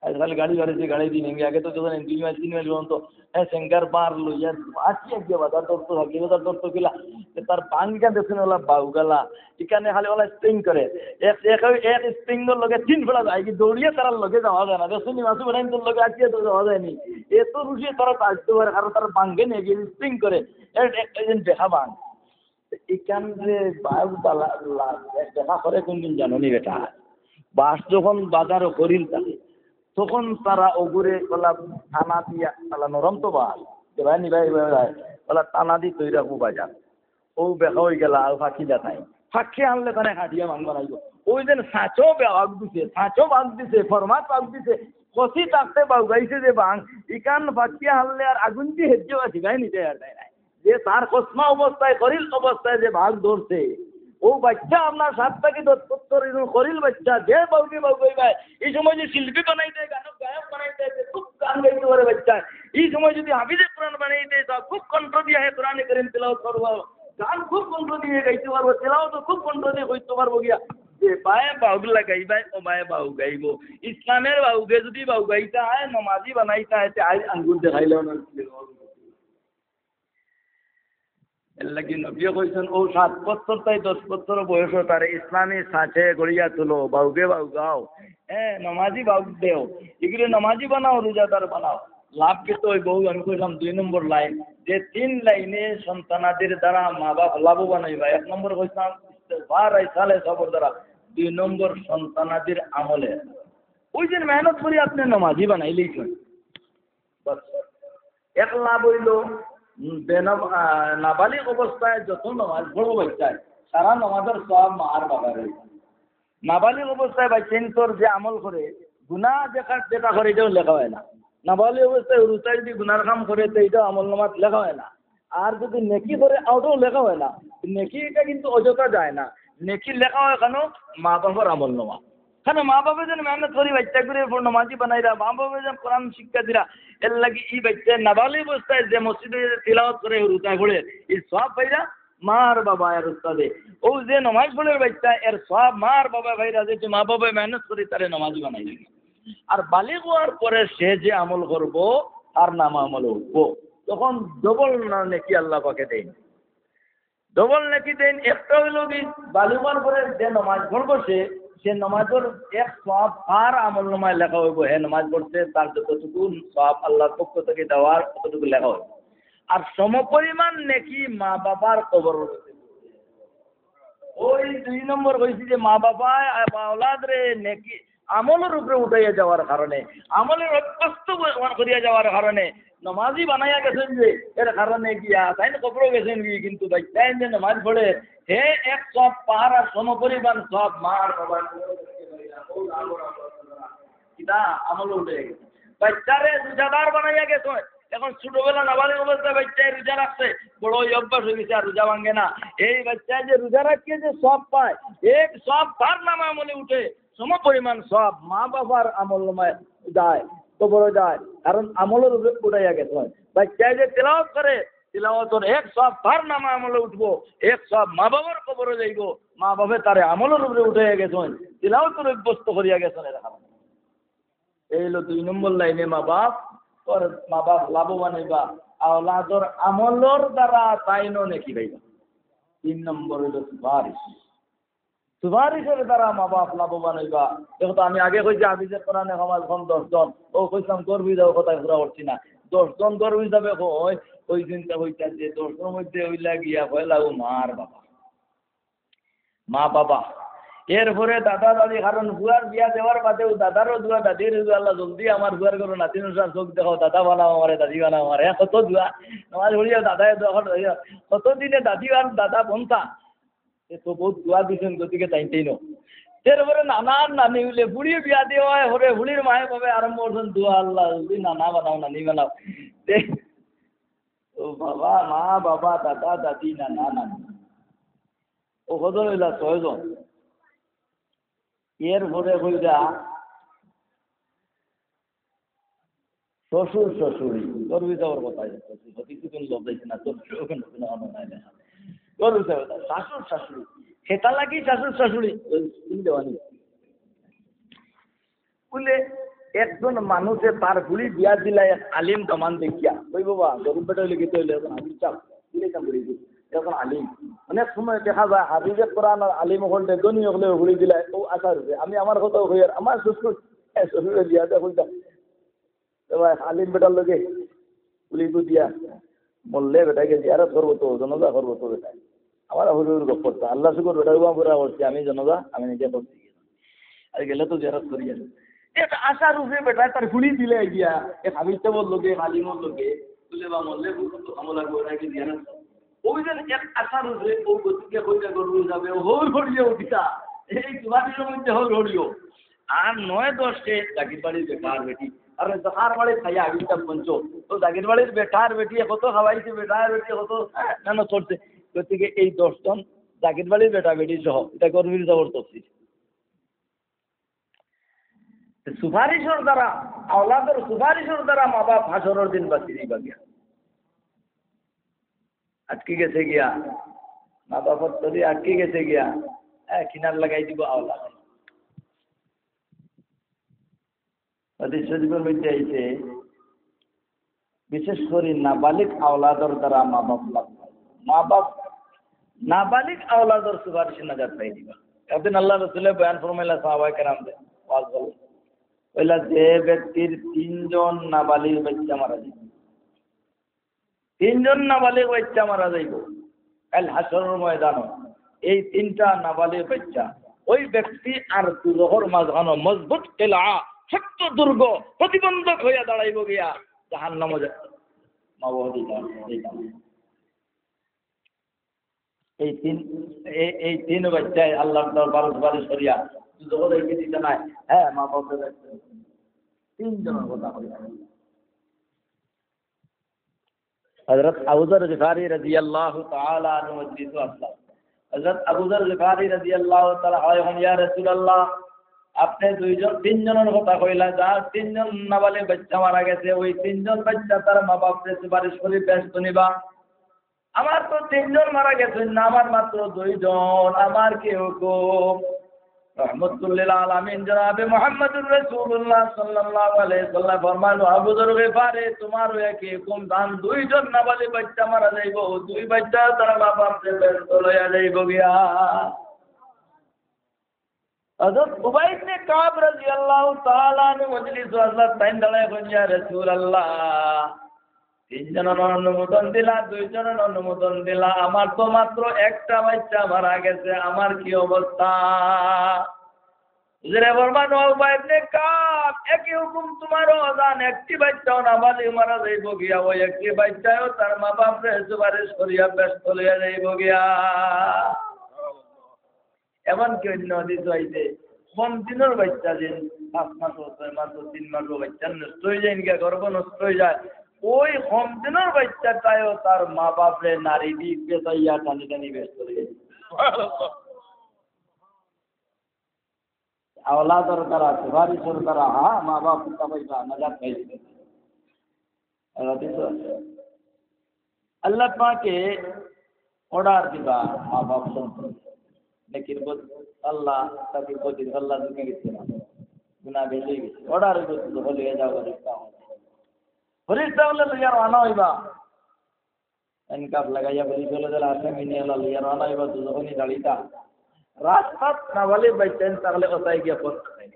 আজকাল গাড়ি বাড়াইছে, গাড়ি দিন হেঙ্গে। আগে তো যখন দুই মাইল, তিন মাইল পর্যন্ত, হ্যাঁ, টেঙ্গার বার লইয়া আছি একদিকে বাজার তর্ক থাকলে, বাজার তর্ক কিলা, যে তার বাঙ্গা দেখছইন ওলা বাউগালা, এখানে খালি ওলা স্প্রিং করে। এক, এক, এক স্প্রিং লগে তিন ফেলা যায়, কি দৌড়িয়ে তারার লগে যাওয়া যায় না। দেখছইন নি, মাসু বেটাইন তোর লগে আটকে তো যাওয়া যায়নি। এত রুশিয়ে তারা আসতে পারে, কারণ তারা বাঙ্গে নিয়ে গিয়ে স্প্রিং করে। এ, এ, এ, দেখা বাং। ইখান যে বাঘ বালা-, লা-, দেখা করে কোনদিন জানো নি বেটা? বাস যখন বাজারো করিল থাকে, তখন তারা ওগুরে ওলা টানা দিয়া, তালা নরম তো বাল, যে ভাই নি ভাই, ভাই, ভাই, ওলা টানা দি তৈরা খুব বাজার। ও বেকা হয়ে গেল, আর ফাঁকি দাতাই। ফাঁকি আনলে তানে কাটিয়া মাং বানাইব। ওই যে সাঁচো বাঘ দিছে, সাঁচো বাঘ দিছে, ফরমাত বাঘ দিছে, কষি থাকতে বাউগাইছে যে বাং, ইখান ফাঁকি আনলে আর আগুন দিয়ে হেজ্জে বাসি গায়ে নিতে আর নাই। যে তার কসমা অবস্থায়, করিল অবস্থায় যে বাঘ ধরছে, ও বাচ্চা আপনার সাত থাকি দশ বছর এরকম করিল বাচ্চা, যে বাউগি বাউগাই ভাই, এই সময় যে শিল্পী বানাই দেয়, গায়ক, গায়ক বানাই দেয়, যে খুব গান গাইতে পারে বাচ্চা, এই সময় যদি হাফিজে কোরআন বানাই দেয়, তা খুব কণ্ঠ দিয়ে হে কোরআনে করিম তেলাওয়াত করবো, গান খুব কণ্ঠ দিয়ে গাইতে পারবো, তেলাওয়াতও খুব কণ্ঠ দিয়ে করতে পারবো গিয়া। যে বায়ে বাউগ লাগাই ভাই, ও বায়ে বাউগাইব। ইসলামের বাউগে যদি বাউগাইতে হয়, নমাজি বানাইতে হয়, তে আই আঙ্গুল দেখাইলেও না। এর লাগি নবীয়ে কইছেন, "ও সাত বছর তাই দশ বছর বয়স তারে ইসলামী সাঁচে গড়িয়া তুলো, বাউগে বাউগাও, হ্যাঁ, নমাজি বাউগ দেও, এগুলি নমাজি বানাও, রোজাদার বানাও।" লাভ কিন্তু ওই বউ, আমি কইলাম দুই নম্বর লাইন, যে তিন লাইনে সন্তানাদির দ্বারা মা বাপ লাভবান হইবা। এক নম্বর কইছিলাম ইস্তেগফার আর সালে সবর দ্বারা, দুই নম্বর সন্তানাদির আমলে। ওই যে মেহনত করি আপনি নমাজি বানাইলেই হয়। বাস। এক লাভ হইল, উম, বেনাব-, আহ, নাবালিগ অবস্থায় যত নামাজ পড়বো বাচ্চায়, সারা নামাজের সব মা আর বাবার হইল। নাবালিগ অবস্থায় বাচ্চাইন্তর যে আমল করে, গুনাহ যেটা, যেটা করে, এটাও লেখা হয় না। নাবালিগ অবস্থায় হুরুতায় যদি গুনার কাম করে, তো এটাও আমল নামাত লেখা হয় না। আর যদি নেকি করে, ওটাও লেখা হয় না। নেকি এটা কিন্তু অযথা যায় না। নেকি লেখা হয় কেন? মা বাবার আমল নামা। কেন মা বাবা যেন মেহনত করি বাচ্চা করে পড় নমাজি বানাইরা, মা বাবা যেন কোরআন শিক্ষা দিরা, এর লাগি এই বাচ্চা নাবালিগ অবস্থায় যে মসজিদে তিলাওয়াত করে, হুরুতায় পড়ে, এই সব পাইরা মার বাবা আর উস্তাদে। ও যে নমাজ পড়ের বাচ্চা, এর সব মার বাবা ভাইরা, যে মা বাবা মেহনত করি তারে নমাজি বানাই। আর বালিগ হওয়ার পরে সে যে আমল করব, তার নাম আমল উঠবো, তখন ডবল না নেকি আল্লাহ পাকে দেন। ডবল নেকি দেন। একটা হইল কি, বালিগ হওয়ার পরে যে নমাজ পড়বো সে, সে নমাজের এক সওয়াব তার আমল নামায় লেখা হইব। হে নমাজ পড়ছে, তার যতটুকু সওয়াব আল্লাহর পক্ষ থেকে দেওয়ার, ততটুকু লেখা হইব। আর সমপরিমাণ নেকি মা বাবার কবর। ওই দুই নম্বর কইছি যে মা বাবা বা আওলাদ রে নেকি, আমলর উপরে উঠাইয়া যাওয়ার কারণে, আমলর অভ্যস্ত করিয়া যাওয়ার কারণে, নমাজি বানাইয়া গেছইন যে, এর কারণে গিয়া তাইন কবরো গেছইন গি, কিন্তু বাচ্চায় যে নমাজ পড়ে, হে এক সওয়াব পার আর সমপরিমাণ সওয়াব মার বাবার। কিতা আমল উঠে গেছে। বাচ্চারে রোজাদার বানাইয়া গেছইন, এখন ছোটবেলা নাবালিগ অবস্থায় বাচ্চায় রোজা রাখছে, বড় অই অভ্যাস অই গেছে, আর রোজা ভাঙে না। এই বাচ্চায় যে রোজা রাখিয়া যে সওয়াব পায়, এক সওয়াব তার নামে আমলে উঠে, সমপরিমাণ সওয়াব মা বাবার আমলনামায় যায়, কবরো যায়, কারণ আমলর উপরে উঠাইয়া গেছইন। বাচ্চায় যে তিলাওয়াত করে, তিলাওয়াতর এক সওয়াব তার নামে আমলে উঠবো, এক সওয়াব মা বাবার কবরো যাইবো, মা বাপে তারে আমলর উপরে উঠাইয়া গেছইন, তিলাওয়াতর অভ্যস্ত করিয়া গেছইন। এর কারণে এই অইলো দুই নম্বর লাইনে মা বাপ, তোর মা বাপ লাভবান অইবা, আওলাদর আমলর দ্বারা তাইনও নেকি পাইবা। তিন নম্বর অইলো সুপারিশ। সুপারিশর দ্বারা মা বাপ লাভবান অইবা। দেখো তো, আমি আগে কইছি হাফিজে কোরআনে কামাল অখন দশ জন, অউ কইছিলাম গর্ব অই যাও, কথা পুরা করছি না। দশ জন গর্ব অই যাবে কই, অউ চিন্তা কইতা যে দশ জনর মধ্যে অইলা গিয়া পয়লা অউ মার বাবা, মা বাবা, এরপরে দাদা দাদি, কারণ পুয়ার বিয়া দেওয়ার বাদেউ দাদারও দোয়া, দাদির দোয়া, "আল্লাহ জলদি আমার পুয়ার ঘরো নাতি ননদর চউখ দেখাও, দাদা বানাও আমারে, দাদি বানাও আমারে", হ্যাঁ, কত দোয়া, নমাজ পড়িয়া দাদায় দোয়া করে, কত দিনে দাদি আর দাদা বনতা, এ তো বউত দোয়া দিছইন, গতিকে তাইন তাইনও। এরপরে নানা আর নানি অইলে, ফুড়ি বিয়া দেওয়া অয়, হরে ফুড়ির মায়ে বাপে আরম্ভ করছইন দোয়া, "আল্লাহ জলদি নানা বানাও, নানি বানাও।" তে, ও বাবা, মা, বাবা, দাদা, দাদি, নানা, নানি। অউ কয়জন অইলা? ছয়জন। এরপরে কইরা শ্বশুর, শ্বশুরি, গর্ব অই যাওয়ার কথা, অতি কিছুদিন লোক যাইছে না, তো সেরকম কোনো অন্য নাই দেখা। গর্ব অই যাওয়ার কথা, শ্বশুর, শাশুড়ি, খেতা লাগি শ্বশুর, শাশুড়ি, ওই স্কুল দেওয়া নেই। বুলে, একজন মানুষে তার ফুড়ি বিয়া দিলা এক আলিম দামান দেখিয়া। ওই বাবা, গরিব বেটা অইলে কিতা অইলে, এখন আলিম সাব, দিলে কাম করি দি। এখন আলিম। অনেক সময় দেখা যায়, হাফিজে কোরআন আর আলিম অকলরে, ধনী অকলরে ফুড়ি দিলা, অউ আশা রইছে। আমি আমার কথাও কই, আর আমার শ্বশুর, এ, শ্বশুরে বিয়া দেওয়া কইতা। তো ভাই, আলিম বেটার লগে ফুড়িগু দিয়া, মরলে বেটাকে জিয়ারত করবো তো, জনাজা করবো তো বেটায়। আমার হুজুর গপ করতা, আল্লাহ শুকর বেটা উবা পুরা করছি, আমি জনাজা, আমি নিজে করছি। আর গেলে তো জিয়ারত করি আর। এক আশার উপরে বেটায় তার ফুড়ি দিলে গিয়া, এক হাফিজ সাবর লগে, এক আলিমর লগে, বুলে বা মরলে বুলে তো আমলা করে নাকি জিয়ারত। অউ যে এক আশার উপরে, অউ গতিকে কইরা গর্ব অই যাবে, হৌর হরিয়ে উঠিতা। এই তোমাদের মধ্যে হৌর হরিও। আর নয় দশে জাগির বাড়ির বেটা আর বেটি। আর জাগির বাড়ির খাইয়া আবিষ্কার পঞ্চ। তো জাগির বাড়ির বেটা আর বেটি কত খাওয়াইছে, বেটা আর বেটি কত, হ্যাঁ, না, না, চলছে। গতিকে এই দশ জন জাগির বাড়ির বেটা বেটি সহ, ইটা গর্বের জবর তফসির। সুপারিশর দ্বারা, আওলাদর সুপারিশর দ্বারা মা বাপ হাশরর দিন বাঁচি যাইবা গিয়া। আটকি গেছে গিয়া, মা বাপর তলে আটকি গেছে গিয়া, হ্যাঁ, কিনার লাগাই দিব আওলাদ। হাদিস শরীফর মধ্যে আইছে, বিশেষ করি নাবালিগ আওলাদর দ্বারা মা বাপ লাভ পায়। মা বাপ নাবালিগ আওলাদর সুপারিশে নাজাত পাই দিবা। একদিন আল্লাহ রসুলে বয়ান ফরমাইলা সাহাবায়ে কেরামরে, ওয়াজ বলে, কইলা, যে ব্যক্তির তিনজন নাবালিগ বাচ্চা মারা যায়, তিনজন নাবালিগ বাচ্চা মারা যাইবো কাইল হাশরর ময়দানো। এই তিনটা নাবালিগ বাচ্চা, ওই ব্যক্তি আর দুজখর মাঝখানো মজবুত কিলা, শক্ত দুর্গ, প্রতিবন্ধক হইয়া দাঁড়াইবো গিয়া জাহান্নামো যা-, মা বাবা দিতা, দিতা। এই তিন, এই, এই তিন বাচ্চায় আল্লাহর দরবারো সুপারিশ করিয়া দুজখো যাইতে দিতা নায়। হ্যাঁ, মা বাবা তিনজনর কথা কইয়া। হযরত আবু যর গিফারি রাদিয়াল্লাহু তাআলা আনহু মজলিসো আছলা। হযরত আবু যর গিফারি রাদিয়াল্লাহু তাআলা আনহু কইন, "ইয়া রাসূলুল্লাহ, আপনে দুইজন, তিনজনর কথা কইলা, যার তিনজন নাবালিগ বাচ্চা মারা গেছে, ওই তিনজন বাচ্চা তার মা বাপরে সুপারিশ করি বেহেস্তো নিবা। আমার তো তিনজন মারা গেছে না, আমার মাত্র দুইজন, আমার কি হুকুম?" রহমতুল্লিল আলামিন জনাবে মুহাম্মদুর রাসূলুল্লাহ সাল্লাল্লাহু আলাইহি ওয়াসাল্লাম ফরমাইল, "আবু যর গিফারি, তুমারও একই হুকুম, তান দুইজন নাবালিগ বাচ্চা মারা যাইবো, দুই বাচ্চা তার মা বাপরে বেহেস্তো লইয়া যাইবো গিয়া।" হযরত উবাই ইবনে কাব রাদিয়াল্লাহু তাআলা আনহু মজলিসো আছলা, তাইন দাঁড়াইয়া কইন, "ইয়া রাসূলুল্লাহ, তিনজনর অনুমোদন দিলা, দুইজনর অনুমোদন দিলা, আমার তো মাত্র একটা বাচ্চা মারা গেছে, আমার কি অবস্থা?" হুজুরে ফরমান, "ও উবাই ইবনে কাব, একই হুকুম তুমারও, যান একটি বাইচ্চাও নাবালিগ মারা যাইবো গিয়া, ওই একটি বাইচ্চায়ও তার মা বাপরে সুপারিশ করিয়া বেহেস্তো লইয়া যাইবো গিয়া।" এমনকি অন্য হাদিসো আইছে, কম দিনর বাইচ্চা যে পাঁচ মাসও, ছয় মাসও, তিন মাসও বাইচ্চা নষ্ট অই যায় গিয়া, গর্ভ নষ্ট অই যায়, ওই কম দিনর বাইচ্চাটায়ও তার মা বাপরে নাড়িদি পেঁচাইয়া টানি টানি বেহেস্তো লইয়া যায়। আওলাদর দ্বারা, সুপারিশর দ্বারা, হ্যাঁ, মা বাপ রক্ষা পাইবা, নাজাত পাইবা। আর হাদিসও আছে। আল্লাহ পাকে order দিবা মা বাপ সম্পর্কে। লেকিন বদ-, আল্লাহ তাকে বদিন আল্লাহ ঢুকে গেছে না, গুনাহ বেশি গেছে। Order হইব, "তুমি হলে হয়ে যাও, ফেরেশতা হও।" ফেরেশতা হলে লইয়া রওনা হইবা। এনকাপ লাগাইয়া বলি চলে গেল, আসামি নিয়ে এলা লইয়া রওনা হইবা, দুজখনি দাঁড়িতা। রাস্তাত নাবালিগ বাইচ্চাইন তাহলে ওতায় গিয়া পথ খাই।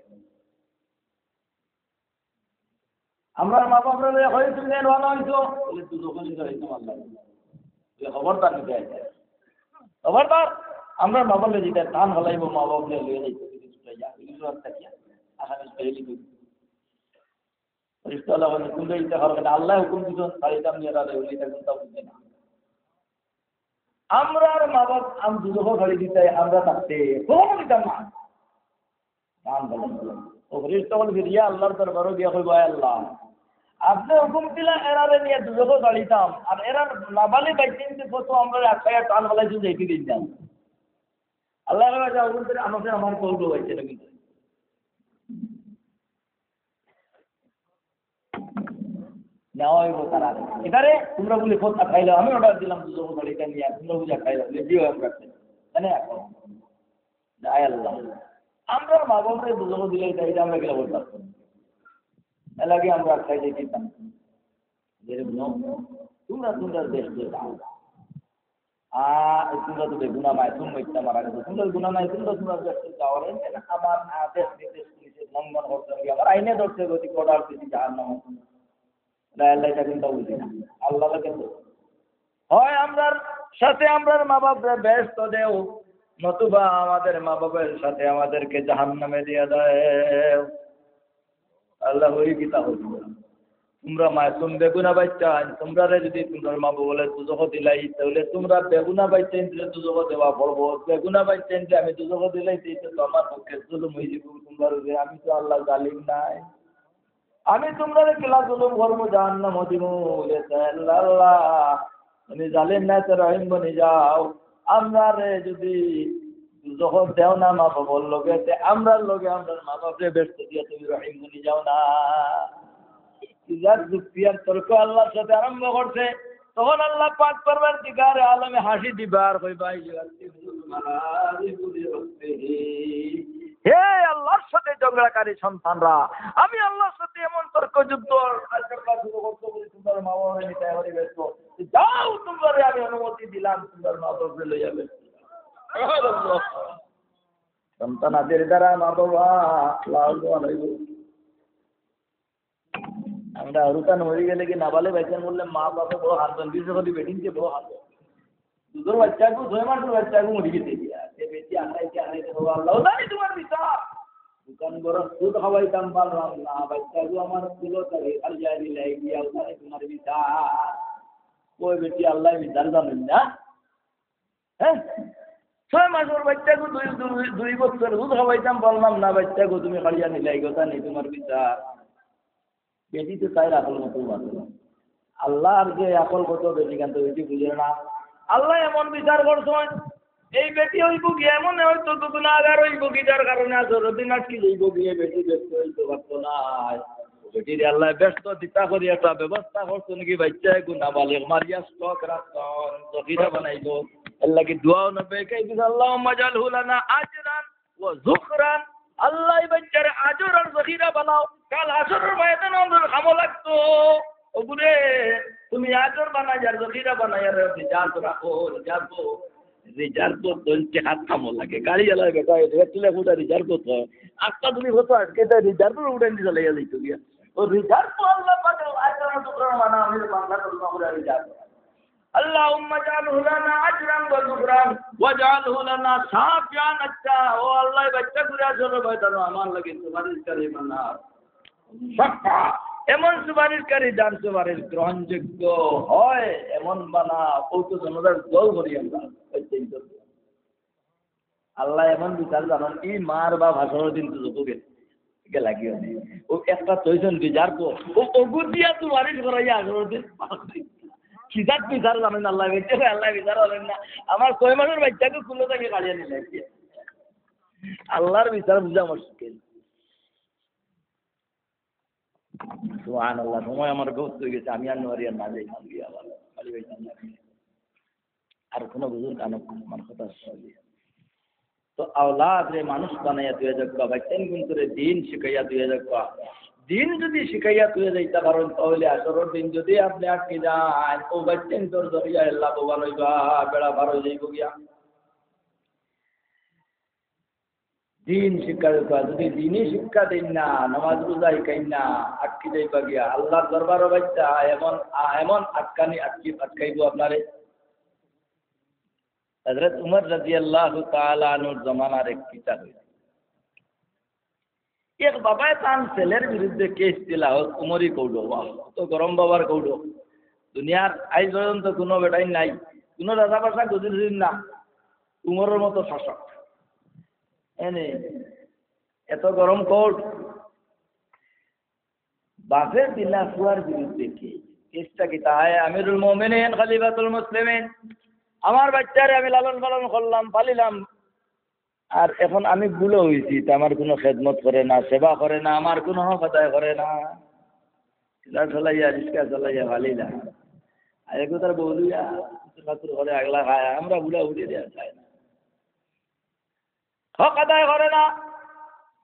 আমরা মা বাপরে লইয়া কই, "তুমি যেন রওনা হইছো?" বলে, "দুজখনি দাঁড়িতাম আল্লাহ।" বলে, "খবরদার নিতে আইছে। খবরদার, আমরা মা বাপরে দিতে টান হলাইব, মা বাপরে লইয়া যাইতে, যদি ছুটাই যা, যদি ছুটাই যা, আসামি ছুটাই লিখে।" ফেরেশতা আল্লাহ বলে, "তুমি ইচ্ছা করো না, আল্লাহ হুকুম দিছো, ছাড়িতাম নিয়ে তাহলে উনি তখন তা বুঝে না।" আমরার মা বাপ আম দুজখো ছাড়ি দিতাই, আমরা থাকতে কখনো দিতাম না। টান ফেলাই দিলাম। ও ফেরেশতা বলে, ফিরিয়া আল্লাহর দরবারও গিয়া কইবো, "আয় আল্লাহ, আপনি হুকুম দিলা এরারে নিয়ে দুজখো ছাড়িতাম, আর এরার নাবালিগ বাইচ্চাইনতে কত আমরা আটকাইয়া টান ফেলাইছি, যাইতে দিন না।" আল্লাহ বলে, "যাও, হুকুম করে আমাকে আমার কৌটো বাইচ্চা না কিন্তু।" নেওয়া হইব তারা। এটারে তোমরা বলি খোঁজ খাইলে, আমি অর্ডার দিলাম দুজখো ছাড়িতাম নিয়ে, তোমরা বুঝা খাইলে, বলে, "জি, আমরা খাই।" মানে এখন, আয় আল্লাহ, আমরা মা বাপরে দুজখো দিলে এটা, এটা আমরা গেলে বলতাম। এর আগে আমরা খাই যে দিতাম। যেরকম, তোমরা, তোমরা দেশ দিয়ে যাও। আ, তোমরা তো বেগুনা মায়, তুমি মিথ্যা মারা গেছো। তোমরা বেগুনা মায়, তোমরা, তোমরা ব্যস্ত যাওয়ার, এখানে আমার আদেশ নির্দেশ পুলিশে লঙ্ঘন করতে হবে। আমার আইনে ধরতে হবে, ওদিকে অর্ডার দিছি জাহান্নামে। না, আল্লাহ এটা কিন্তু বুঝি না। আল্লাহ কিন্তু হয় আমরার সাথে আমরার মা বাপরে বেহেস্ত দেও, নতুবা আমাদের মা বাপের সাথে আমাদেরকে জাহান্নামে দিয়া দেও। আল্লাহ ওই কিতা হইল। তোমরা মাসুম বেগুনা বাইচ্চা, তোমরারে যদি তোমরার মা বাবা বলে দুজখো দিলাই, তাহলে তোমরা বেগুনা বাইচ্চাইন্তরে দুজখো দেওয়া পড়বো। বেগুনা বাইচ্চাইন্তরে আমি দুজখো দিলাই, তো আমার পক্ষে জুলুম হয়ে যাবে তোমরার উপরে। আমি তো আল্লাহ জালিম নাই, আমি তোমরারে কিলা জুলুম করবো, জাহান্নামো দিমু। বলে, "আল্লাহ, আল্লাহ, তুমি জালিম নাই, তো রহিম বনি যাও।" আমরারে যদি দুজখো দেও না মা বাবার লগে, তে আমরার লগে আমরার মা বাপরে বেহেস্ত দিয়া তুমি রহিম বনি যাও না। ইজার যুক্তি আর তর্ক আল্লাহর সাথে আরম্ভ করছে, তখন আল্লাহ পাক পরওয়ারদিগারে আলমে হাসি দিবা আর কইবা, "হে আল্লাহর সাথে ঝগড়াকারী সন্তানরা, আমি আল্লাহর সাথে এমন তর্ক যুদ্ধ তোমরার মা বাবারে নিতে পারি বেহেস্ত। যাও, তোমরারে আমি অনুমতি দিলাম, তোমরার মা বাবারে লইয়া বেহেস্ত।" সন্তান আদের দ্বারা মা বাবা লাভবান হইব। আমরা হুরুতান মরি গেলে কি নাবালিগ বাইচ্চাইন মরলে মা বাপে বড় কান্দন, বিশেষ করি বেটিন্তে বড় কান্দন। দুধর বাইচ্চাগু, ছয় মাসর বাইচ্চাগু মরি গেছে গিয়া। সে বেটি আনাইতে আনাইতে বলবো, "আল্লাহ, ও জানি তোমার বিচার।" দোকান বড় দুধ খাওয়াইতাম পারলাম না, বাইচ্চাগু আমার স্কুলো থাকে, আর যাই দিলাই গিয়া, ও জানি তোমার বিচার। ওই বেটি আল্লাহ বিচার জানেন না? হ্যাঁ? ছয় মাসর বাইচ্চাগু দুই, দুই, দুই বছর দুধ খাওয়াইতাম পারলাম না, বাইচ্চাগু তুমি কাড়িয়া নিলাই, কথা নেই তোমার বিচার। বেটি তো তাই আকল মতো মাত্র। আল্লাহর যে আকল কত বেটি কান্ত বেটি বুঝে না। আল্লাহ এমন বিচার করছেন, এই বেটি হইব কি এমন হয়তো তো গুণাগার হইব কি যার কারণে আজ দিন আটকে যাইব গিয়ে বেটি ব্যস্ত হইতে পারতো না। বেটিরে আল্লাহ ব্যস্ত দিতা করি একটা ব্যবস্থা করছেন কি বাইচ্চাগু নাবালিগ মারিয়া স্টক রাখছেন, জখিরা বানাইলো। আল্লাহ কি দোয়াও না পেয়ে কে দিছে, "আল্লাহুম্মা জাআলহু লানা আজরান ওয়া যুখরান।" আল্লাহ এই বাইচ্চারে আজর আর জখিরা বানাও, কাল হাশরর ময়দানে আমরার কামো লাগতো। ওগুরে তুমি আজর বানাই আর জখিরা বানাই আর রিজার্ভ রাখো, রিজার্ভ, রিজার্ভ তো দৈনিক হাত কামো লাগে। গাড়ি চালায় বেটা, এটা তুলে ফুটা রিজার্ভ তো। আস্তা তুমি কত আজকে তাই রিজার্ভ উঠাই দিতে লাগে যাইতো গিয়া। ও রিজার্ভ তো আল্লাহ পাকে আজর আর জুখরান বানা, আমি বাংলা তর্জমা করে রিজার্ভ। اللهم اجعله لنا أجرا وذخرا واجعله لنا شافعا। আচ্ছা, ও আল্লাহ, এই বাচ্চাগুরে হাশরর ময়দানো আমার লাগি সুপারিশকারী বানাও। শাফা, এমন সুপারিশকারী যার সুপারিশ গ্রহণযোগ্য হয়, এমন বানাও। ও তো জানাজার দোয়া করি আমরা। আল্লায় এমন বিচার জানইন, ই মার বাপ হাশরর দিন তো যত গেল, গেলা কি অইছে? ও একটা তৈছন বিচার কর, ও অগুদিয়া তো বারিশ করাইয়া হাশরর দিন। কিজাত বিচার জানইন আল্লায়, বেঁচে আল্লায় বিচার জানইন না। আমার ছয় মাসর বাচ্চাকে কুলো থাকি কাড়িয়া নিলা। আল্লাহর বিচার বুঝা মুশকিল। সুবহানাল্লাহ, সময় আমার গত অই গেছে, আমি আর নুয়ারি আর না যাই, খালি আবার, খালি ওই আর কোনো বুজুর্গ আনক আমার কথা শুনলি। তো আওলাদরে মানুষ বানাইয়া থইয়া যাউক্কা, বাচ্চাইনগুনতরে দিন শিখাইয়া থইয়া যাউক্কা। দিন যদি শিখাইয়া থইয়া যাইতা পারইন, তাহলে হাশরর দিন যদি আপনে আটকি যাইন, ও বাচ্চাইনতর জরিয়ায় লাভবান অইবা, বেড়া পার অই যাইবো গিয়া। দিন শিক্ষা দিতা, যদি দিনই শিক্ষা দেইন না, নামাজ রোজা শিখাইন না, আটকি যাইবা গিয়া। আল্লাহর দরবারো বাচ্চা এমন, আ-, এমন আটকানি আটকি, আটকাইবো আপনারে। হযরত উমর রাদিয়াল্লাহু তাআলা আনহুর জমানার এক কিসা অইছে। এক বাবায় তান ছেলের বিরুদ্ধে কেস দিলা, হযরত উমরি কৌডো, বাহ, তো গরম বাবার কৌডো। দুনিয়ার আইজ পর্যন্ত কোনো বেটাই নাই, কোনো রাজা বাসা গদির না, উমরের মতো শাসক। এনে এত গরম কোর্ট, বাপে দিলা ফুয়ার বিরুদ্ধে কেস। কেসটা কিতা? আমিরুল মুমিনিন, খলিফাতুল মুসলিমিন, আমার বাচ্চারে আমি লালন পালন করলাম, পালিলাম, আর এখন আমি বুড়া অইছি, তে আমার কোনো খেদমত করে না, সেবা করে না, আমার কোনো হক আদায় করে না। ঠেলা চালাইয়া, রিক্সা চালাইয়া পালিলা। আর এখন তার বউ লইয়া খাতুর করে আগলা খায়, আমরা বুড়া বুড়ি দিয়া খায় না। হক আদায় করে না।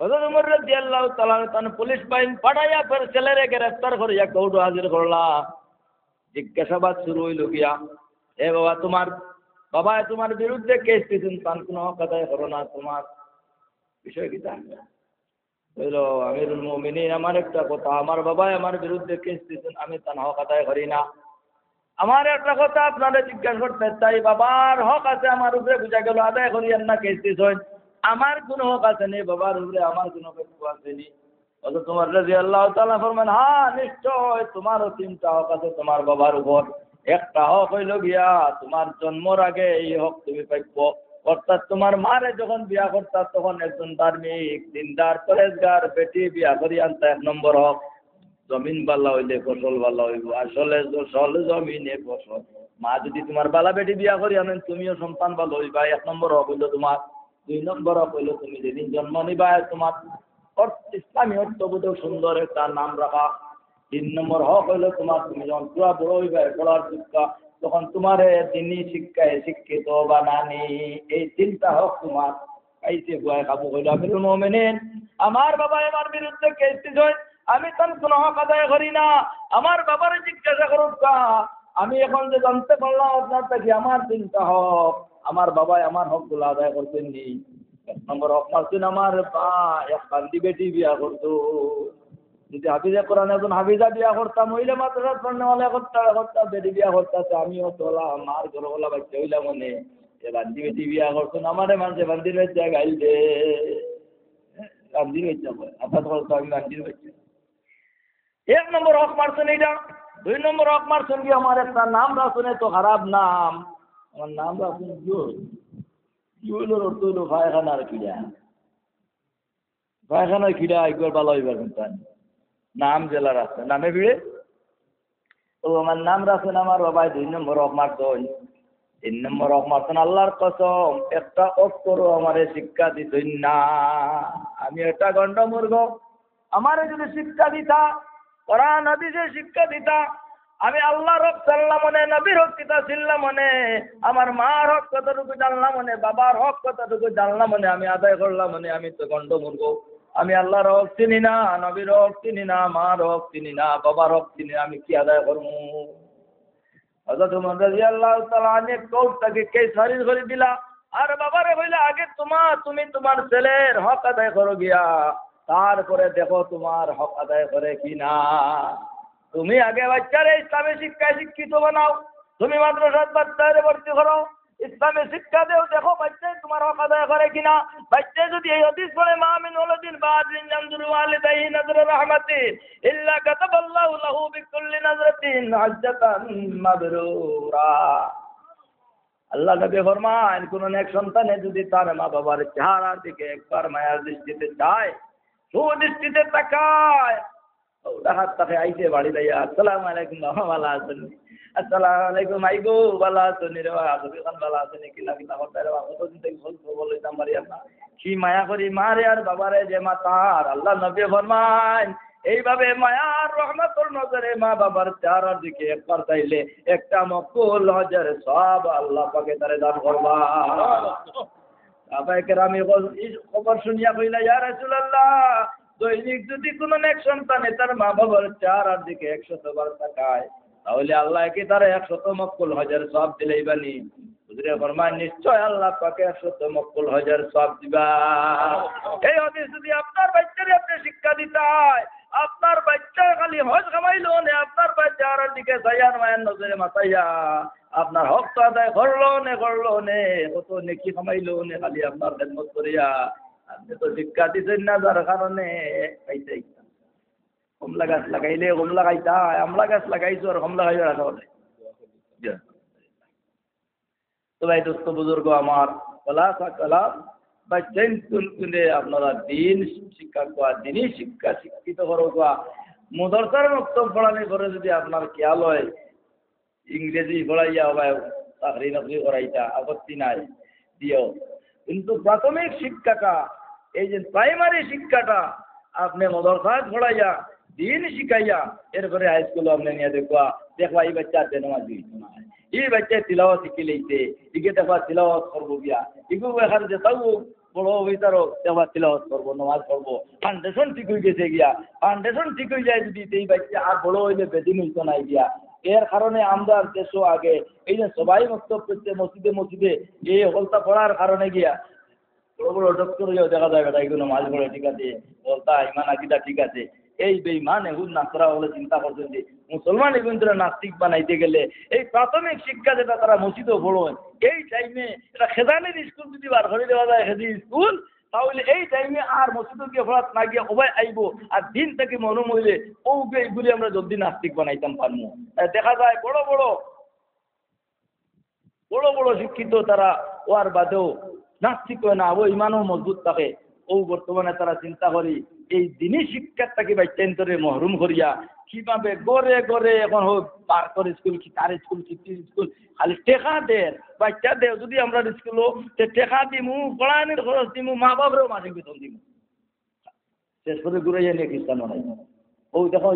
হযরত উমর রাদিয়াল্লাহু তাআলা আনহু তান পুলিশ বাহিনী পাঠাইয়া ফের ছেলেরে গ্রেফতার করিয়া কোর্টো হাজির করলা। জিজ্ঞাসাবাদ শুরু অইলো গিয়া, "এ বাবা, তোমার বাবায় তোমার বিরুদ্ধে কেস দিছইন, তান কোনো হক আদায় করো না, তোমার বিষয় কিতা?" কইলো, "আমিরুল মুমিনিন, আমার একটা কথা, আমার বাবায় আমার বিরুদ্ধে কেস দিছইন, আমি তান হক আদায় করি না। আমার একটা কথা আপনারে জিজ্ঞাসা করতে চাই, বাবার হক আছে আমার উপরে, বুঝা গেল আদায় করি আর না কেস দিছইন, আমার কোনো হক আছে নি, বাবার উপরে আমার কোনো পক্ষ আছে নি?" হযরত উমর রাদিয়াল্লাহু তাআলা ফরমান, "হ্যাঁ, নিশ্চয় তোমারও তিনটা হক আছে তোমার বাবার উপর। একটা হক অইলো গিয়া তোমার জন্মর আগে এই হক তুমি প্রাপ্য, অর্থাৎ তোমার মারে যখন বিয়া করতা তখন একজন ধার্মিক, দিনদার, পরেজগার বেটি বিয়া করি আনতা, এক নম্বর হক। জমিন ভালা অইলে ফসল ভালা অইবো, আসলে ফসল জমিনে ফসল। মা যদি তোমার ভালা বেটি বিয়া করি আনইন, তুমিও সন্তান ভালা অইবা, এক নম্বর হক অইলো তোমার। দুই নম্বর হক অইলো তুমি যেদিন জন্ম নিবা, তোমার অর্থ-, ইসলামী অর্থবোধক সুন্দর একটা নাম রাখা। তিন নম্বর হক অইলো তোমার, তুমি যখন পুরা বড় অইবা, পড়ার শিক্ষা, তখন তোমারে দিনী শিক্ষায় শিক্ষিত বানানি। এই তিনটা হক তোমার পাইছে বুয়ায় খাবো।" কইলো, "আমিরুল মুমিনিন, আমার বাবায় আমার বিরুদ্ধে কেস দিছইন, আমি তান কোনো হক আদায় করি না। আমার বাবারে জিজ্ঞাসা করউক্কা, আমি এখন যে জানতে পারলাম আপনার থাকি আমার তিনটা হক, আমার বাবায় আমার হকগুলা আদায় করছইন নি? এক নম্বর হক মারছইন আমার বা এক বান্দি বেটি বিয়া করতো।" যদি হাফিজে কোরআন একজন হাফিজা বিয়া করতা, মহিলা মাদ্রাসাত পড়নেওয়ালা করতা, করতা, বেটি বিয়া করতা, তে আমিও তো অলা, আমার ঘরওয়ালা বাচ্চা অইলাম অনে। এ বান্দি বেটি বিয়া করছইন, আমারে মানষে বান্দির বাচ্চা গাইল দে। বান্দির বাচ্চা কয়, আপাতত করতো আমি বান্দির বাচ্চা। এক নম্বর হক মারছইন ইটা। দুই নম্বর হক মারছইন কি, আমার একটা নাম রাখছইন, এত খারাপ নাম। আমার নাম রাখছইন জুয়েল। জুয়েলর অর্থ অইলো পায়খানার কিড়া। পায়খানার কিড়া, একবার ভালা অইবার কথা। নাম যেলা রাখছইন, নামে ভিড়ে। ও আমার নাম রাখছইন আমার বাবায়, দুই নম্বর হক মারছইন। তিন নম্বর হক মারছইন, আল্লাহর কসম, একটা অক্ষরও আমারে শিক্ষা দিছইন না। আমি একটা গণ্ডমূর্খ, আমারে যদি শিক্ষা দিতা, কোরআন হাদিসে শিক্ষা দিতা, আমি আল্লাহর হক চিনলাম অনে, নবীর হক কিতা চিনলাম অনে, আমার মার হক কতটুকু জানলাম অনে, বাবার হক কতটুকু জানলাম অনে, আমি আদায় করলাম অনে, আমি তো গণ্ডমূর্খ। আমি আল্লাহর হক চিনি না, নবীর হক চিনি না, মার হক চিনি না, বাবার হক চিনি না, আমি কি আদায় করমু? হযরত উমর রাদিয়াল্লাহু তাআলা আনহু কোর্ট থাকি কেস খারিজ করি দিলা। আর বাবারে কইলা, "আগে তোমার, তুমি তোমার ছেলের হক আদায় করো গিয়া, তারপরে দেখো তোমার হক আদায় করে কি না। তুমি আগে বাচ্চারে ইসলামী শিক্ষায় শিক্ষিত বানাও, তুমি মাদ্রাসাত বাচ্চারে ভর্তি করো, ইসলামী শিক্ষা দেও, দেখো বাচ্চায় তুমার হক আদায় করে কিনা। বাচ্চায় যুদি এই হাদিস পড়ে, "মা মিন ওয়ালাদিন বারিন ইয়ানজুরু ওয়ালিদাইহি নাজরা রাহমাতিন ইল্লা কাতাবাল্লাহু লাহু বিকুল্লি নাজরাতিন হাজ্জাতান মাবরুরা।" আল্লাহ নবী ফরমাইন, কুনু নেক সন্তানে যুদি তার মা বাবার চেহারার দিকে একবার মায়ার দৃষ্টিতে চায়, সুদৃষ্টিতে তাকায়, ওটা হাত তাকে আইছে বাড়ি যাইয়া, "আসসালামু আলাইকুম বাবা, ভালা আছইন নি? আসসালামু আলাইকুম আইগো, ভালা আছইন নি রে বা? আছইন নি, ভালা আছইন নি? কিলা কিতা করতায় রে বা? কতদিন থাকি খোঁজ খবর লইতাম পারিয়ার না।" কি মায়া করি মারে আর বাবারে যে মাতার, আল্লাহ নবী ফরমাইন, এইভাবে মায়ার রহমতর নজরে মা বাবার চেহারার দিকে একবার চাইলে একটা মকবুল হজের সওয়াব আল্লাহ পাকে তারে দান করবা। সাহাবায়ে কেরাম এই খবর শুনিয়া কইলা, "ইয়া রাসূলুল্লাহ, দৈনিক যুদি কুনু নেক সন্তানে তার মা বাবার চেহারার দিকে একশত বার তাকায়, তাহলে আল্লাহ কি তারে একশত মকবুল হজের সওয়াব দিলাইবা নি?" হুজুরে ফরমাইন, "নিশ্চয় আল্লাহ পাকে একশত মকবুল হজের সওয়াব দিবা।" এই হাদিস যুদি আপনার বাচ্চারে আপনে শিক্ষা দিতায়, আপনার বাচ্চায় খালি হজ কামাইলো নে, আপনার বাচ্চার দিকে চাইয়া মায়ার নজরে মাতাইয়া, আপনার হক তো আদায় করলো নে, করলো নে, কত নেকি কামাইলো নে, খালি আপনার খেদমত করিয়া। আপনে তো শিক্ষা দিছইন না, যার কারণে পাইতায়। কমলা গাছ লাগাইলে কমলা খাইতায়, আমলা গাছ লাগাইছো আর কমলা খাইবার আশা করে। তো ভাই, দোস্ত, বুজুর্গ আমার, খালাসা কালাম, বাচ্চাইন তুলতুলে আপনারা দিন শিক্ষা কওয়া, দিনই শিক্ষা শিক্ষিত করো কওয়া। মাদ্রাসার মক্তব পড়ানির পরে যুদি আপনার খেয়াল অয়, ইংরেজি পড়াইয়া বা চাকরি নকরি করাইতা, আপত্তি নাই, দিও। কিন্তু প্রাথমিক শিক্ষাটা, এই যে প্রাইমারি শিক্ষাটা, আপনে মাদ্রাসাত পড়াইয়া, দিন শিখাইয়া, এরপরে হাই স্কুলো আপনে নিয়া দেখবা, দেখবা এই বাচ্চা আর বেনমাজি অইতো নায়। এই বাচ্চায় তিলাওয়াত শিখি লইছে, ইগে দেখবা তিলাওয়াত করবো গিয়া। ইগু এখান যে তাও বড় অইতারও দেখবা তিলাওয়াত করবো, নমাজ পড়বো। ফাউন্ডেশন ঠিক অই গেছে গিয়া। ফাউন্ডেশন ঠিক অই যায় যুদি, এই বাচ্চা আর বড় অইলে বেদিন অইতো নায় গিয়া। এর কারণে আমরার দেশো আগে এই যে সবাই মক্তব পড়তে মসজিদে মসজিদে এই হকলতা পড়ার কারণে গিয়া বড় বড় ডক্টর অইয়াও দেখা যায় বেটা, এগুলো নমাজ পড়ে ঠিক আছে, বলতা ইমান আকিদা ঠিক আছে। এই বেঈমান এগুন নাসরা অকলে চিন্তা করছইন যে মুসলমান এগুন তোরা নাস্তিক বানাইতে গেলে এই প্রাথমিক শিক্ষা যেটা তারা মসজিদো পড়ইন, এই টাইমে এটা খেজানির স্কুল যুদি বার করি দেওয়া যায়, খেজি স্কুল, তাহলে এই টাইমে আর মসজিদো গিয়া পড়াত না গিয়া উবায় আইবো, আর দিন থাকি মহরুম অইলে অউ গিয়া এগুলি আমরা জলদি নাস্তিক বানাইতাম পারমু। আহ, দেখা যায় বড় বড় বড় বড় শিক্ষিত তারা অওয়ার বাদেও নাস্তিক অয় না, অউ ইমানও মজবুত থাকে। অউ বর্তমানে তারা চিন্তা করি এই দিনই শিক্ষার থাকি বাচ্চাইন্তরে মহরুম করিয়া কিভাবে ঘরে ঘরে এখন হোক পার্কর স্কুল, কিতার স্কুল, কিতির স্কুল, খালি টেকা দের, বাচ্চা দের। যুদি আমরার স্কুলো তে টেকা দিমু, পড়ানির খরচ দিমু, মা বাপরেও মাসিক বেতন দিমু। শেষ করে ঘুরাইয়া নিয়া খ্রিস্টান বানাই। অউ দেখো,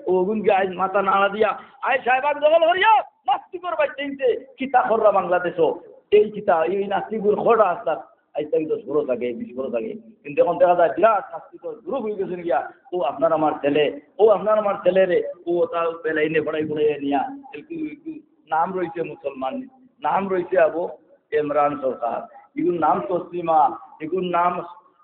অউ গুন গিয়া আইজ মাথা নাড়া দিয়া, আইজ শাহবাগ দখল করিয়া, নাস্তিকর বাচ্চাইন্তে কিতা কররা বাংলাদেশো। এই কিতা, এই নাস্তিকর খড়া আস্তার, আইজ থাকি দশ বছর আগে, বিশ বছর আগে। কিন্তু এখন দেখা যায় বিরাট নাস্তিকর গ্রুপ অই গেছে গিয়া, অউ আপনার আমার ছেলে, অউ আপনার আমার ছেলেরে, অউ তা বেলাইনে পড়াই পড়াইয়া নিয়া, একটু, একটু নাম রইছে মুসলমান, নাম রইছে আবু ইমরান সরকার, এগুর নাম তসলিমা, এগুর নাম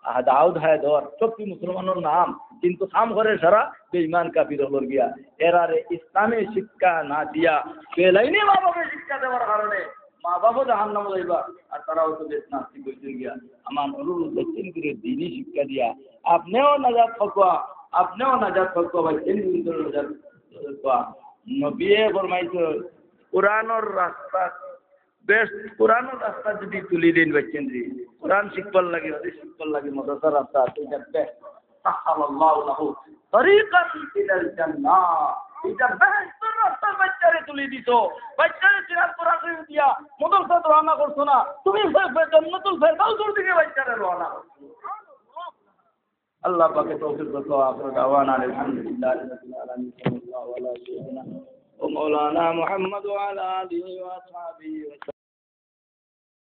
আহ, দাউদ হায়দর, সবটি মুসলমানর নাম, কিন্তু কাম করে সারা বেঈমান কাফির অকলর গিয়া। এরারে ইসলামী শিক্ষা না দিয়া বেলাইনে মা বাপে শিক্ষা দেওয়ার কারণে মা বাপও জাহান্নামো যাইবা, আর তারাও তো বেশ নাস্তিক অইছইন গিয়া। আমার অনুরোধ, বাচ্চাইন্তরে দিনই শিক্ষা দিয়া আপনেও নাজাত হকবা, আপনেও নাজাত হকবা, বাচ্চাইন্তরেও নাজাত হকবা। নবীয়ে ফরমাইছইন, কোরআনর রাস্তা বেস্ট, কোরআনর রাস্তা যুদি তুলি দেইন বাচ্চাইন্তরে, কোরআন শিখবার লাগি, হাদিস শিখবার লাগি, মাদ্রাসার রাস্তা আছে, এটা বেস্ট। সাহালাল্লাহু লাহু তরিকান ইলাল জান্নাহ। এটা বেহেশতর রাস্তার বাচ্চারে তুলি দিছো। বাচ্চারে সিরাত কোরআন শরীফ দিয়া মাদ্রাসাত রওনা করছো না, তুমি ফে-, ফে-, জান্নাতুল ফেরদাউসর দিকে বাচ্চারে রওনা করছো। আল্লাহ পাকে তৌফিক দান করুন। আখিরু দাওয়ানা আলহামদুলিল্লাহি রাব্বিল আলামিন। সাল্লাল্লাহু আলা সাইয়্যিদিনা ওয়া মাওলানা মুহাম্মদ ওয়া আলা আলিহি ওয়া সাহবিহি ওয়া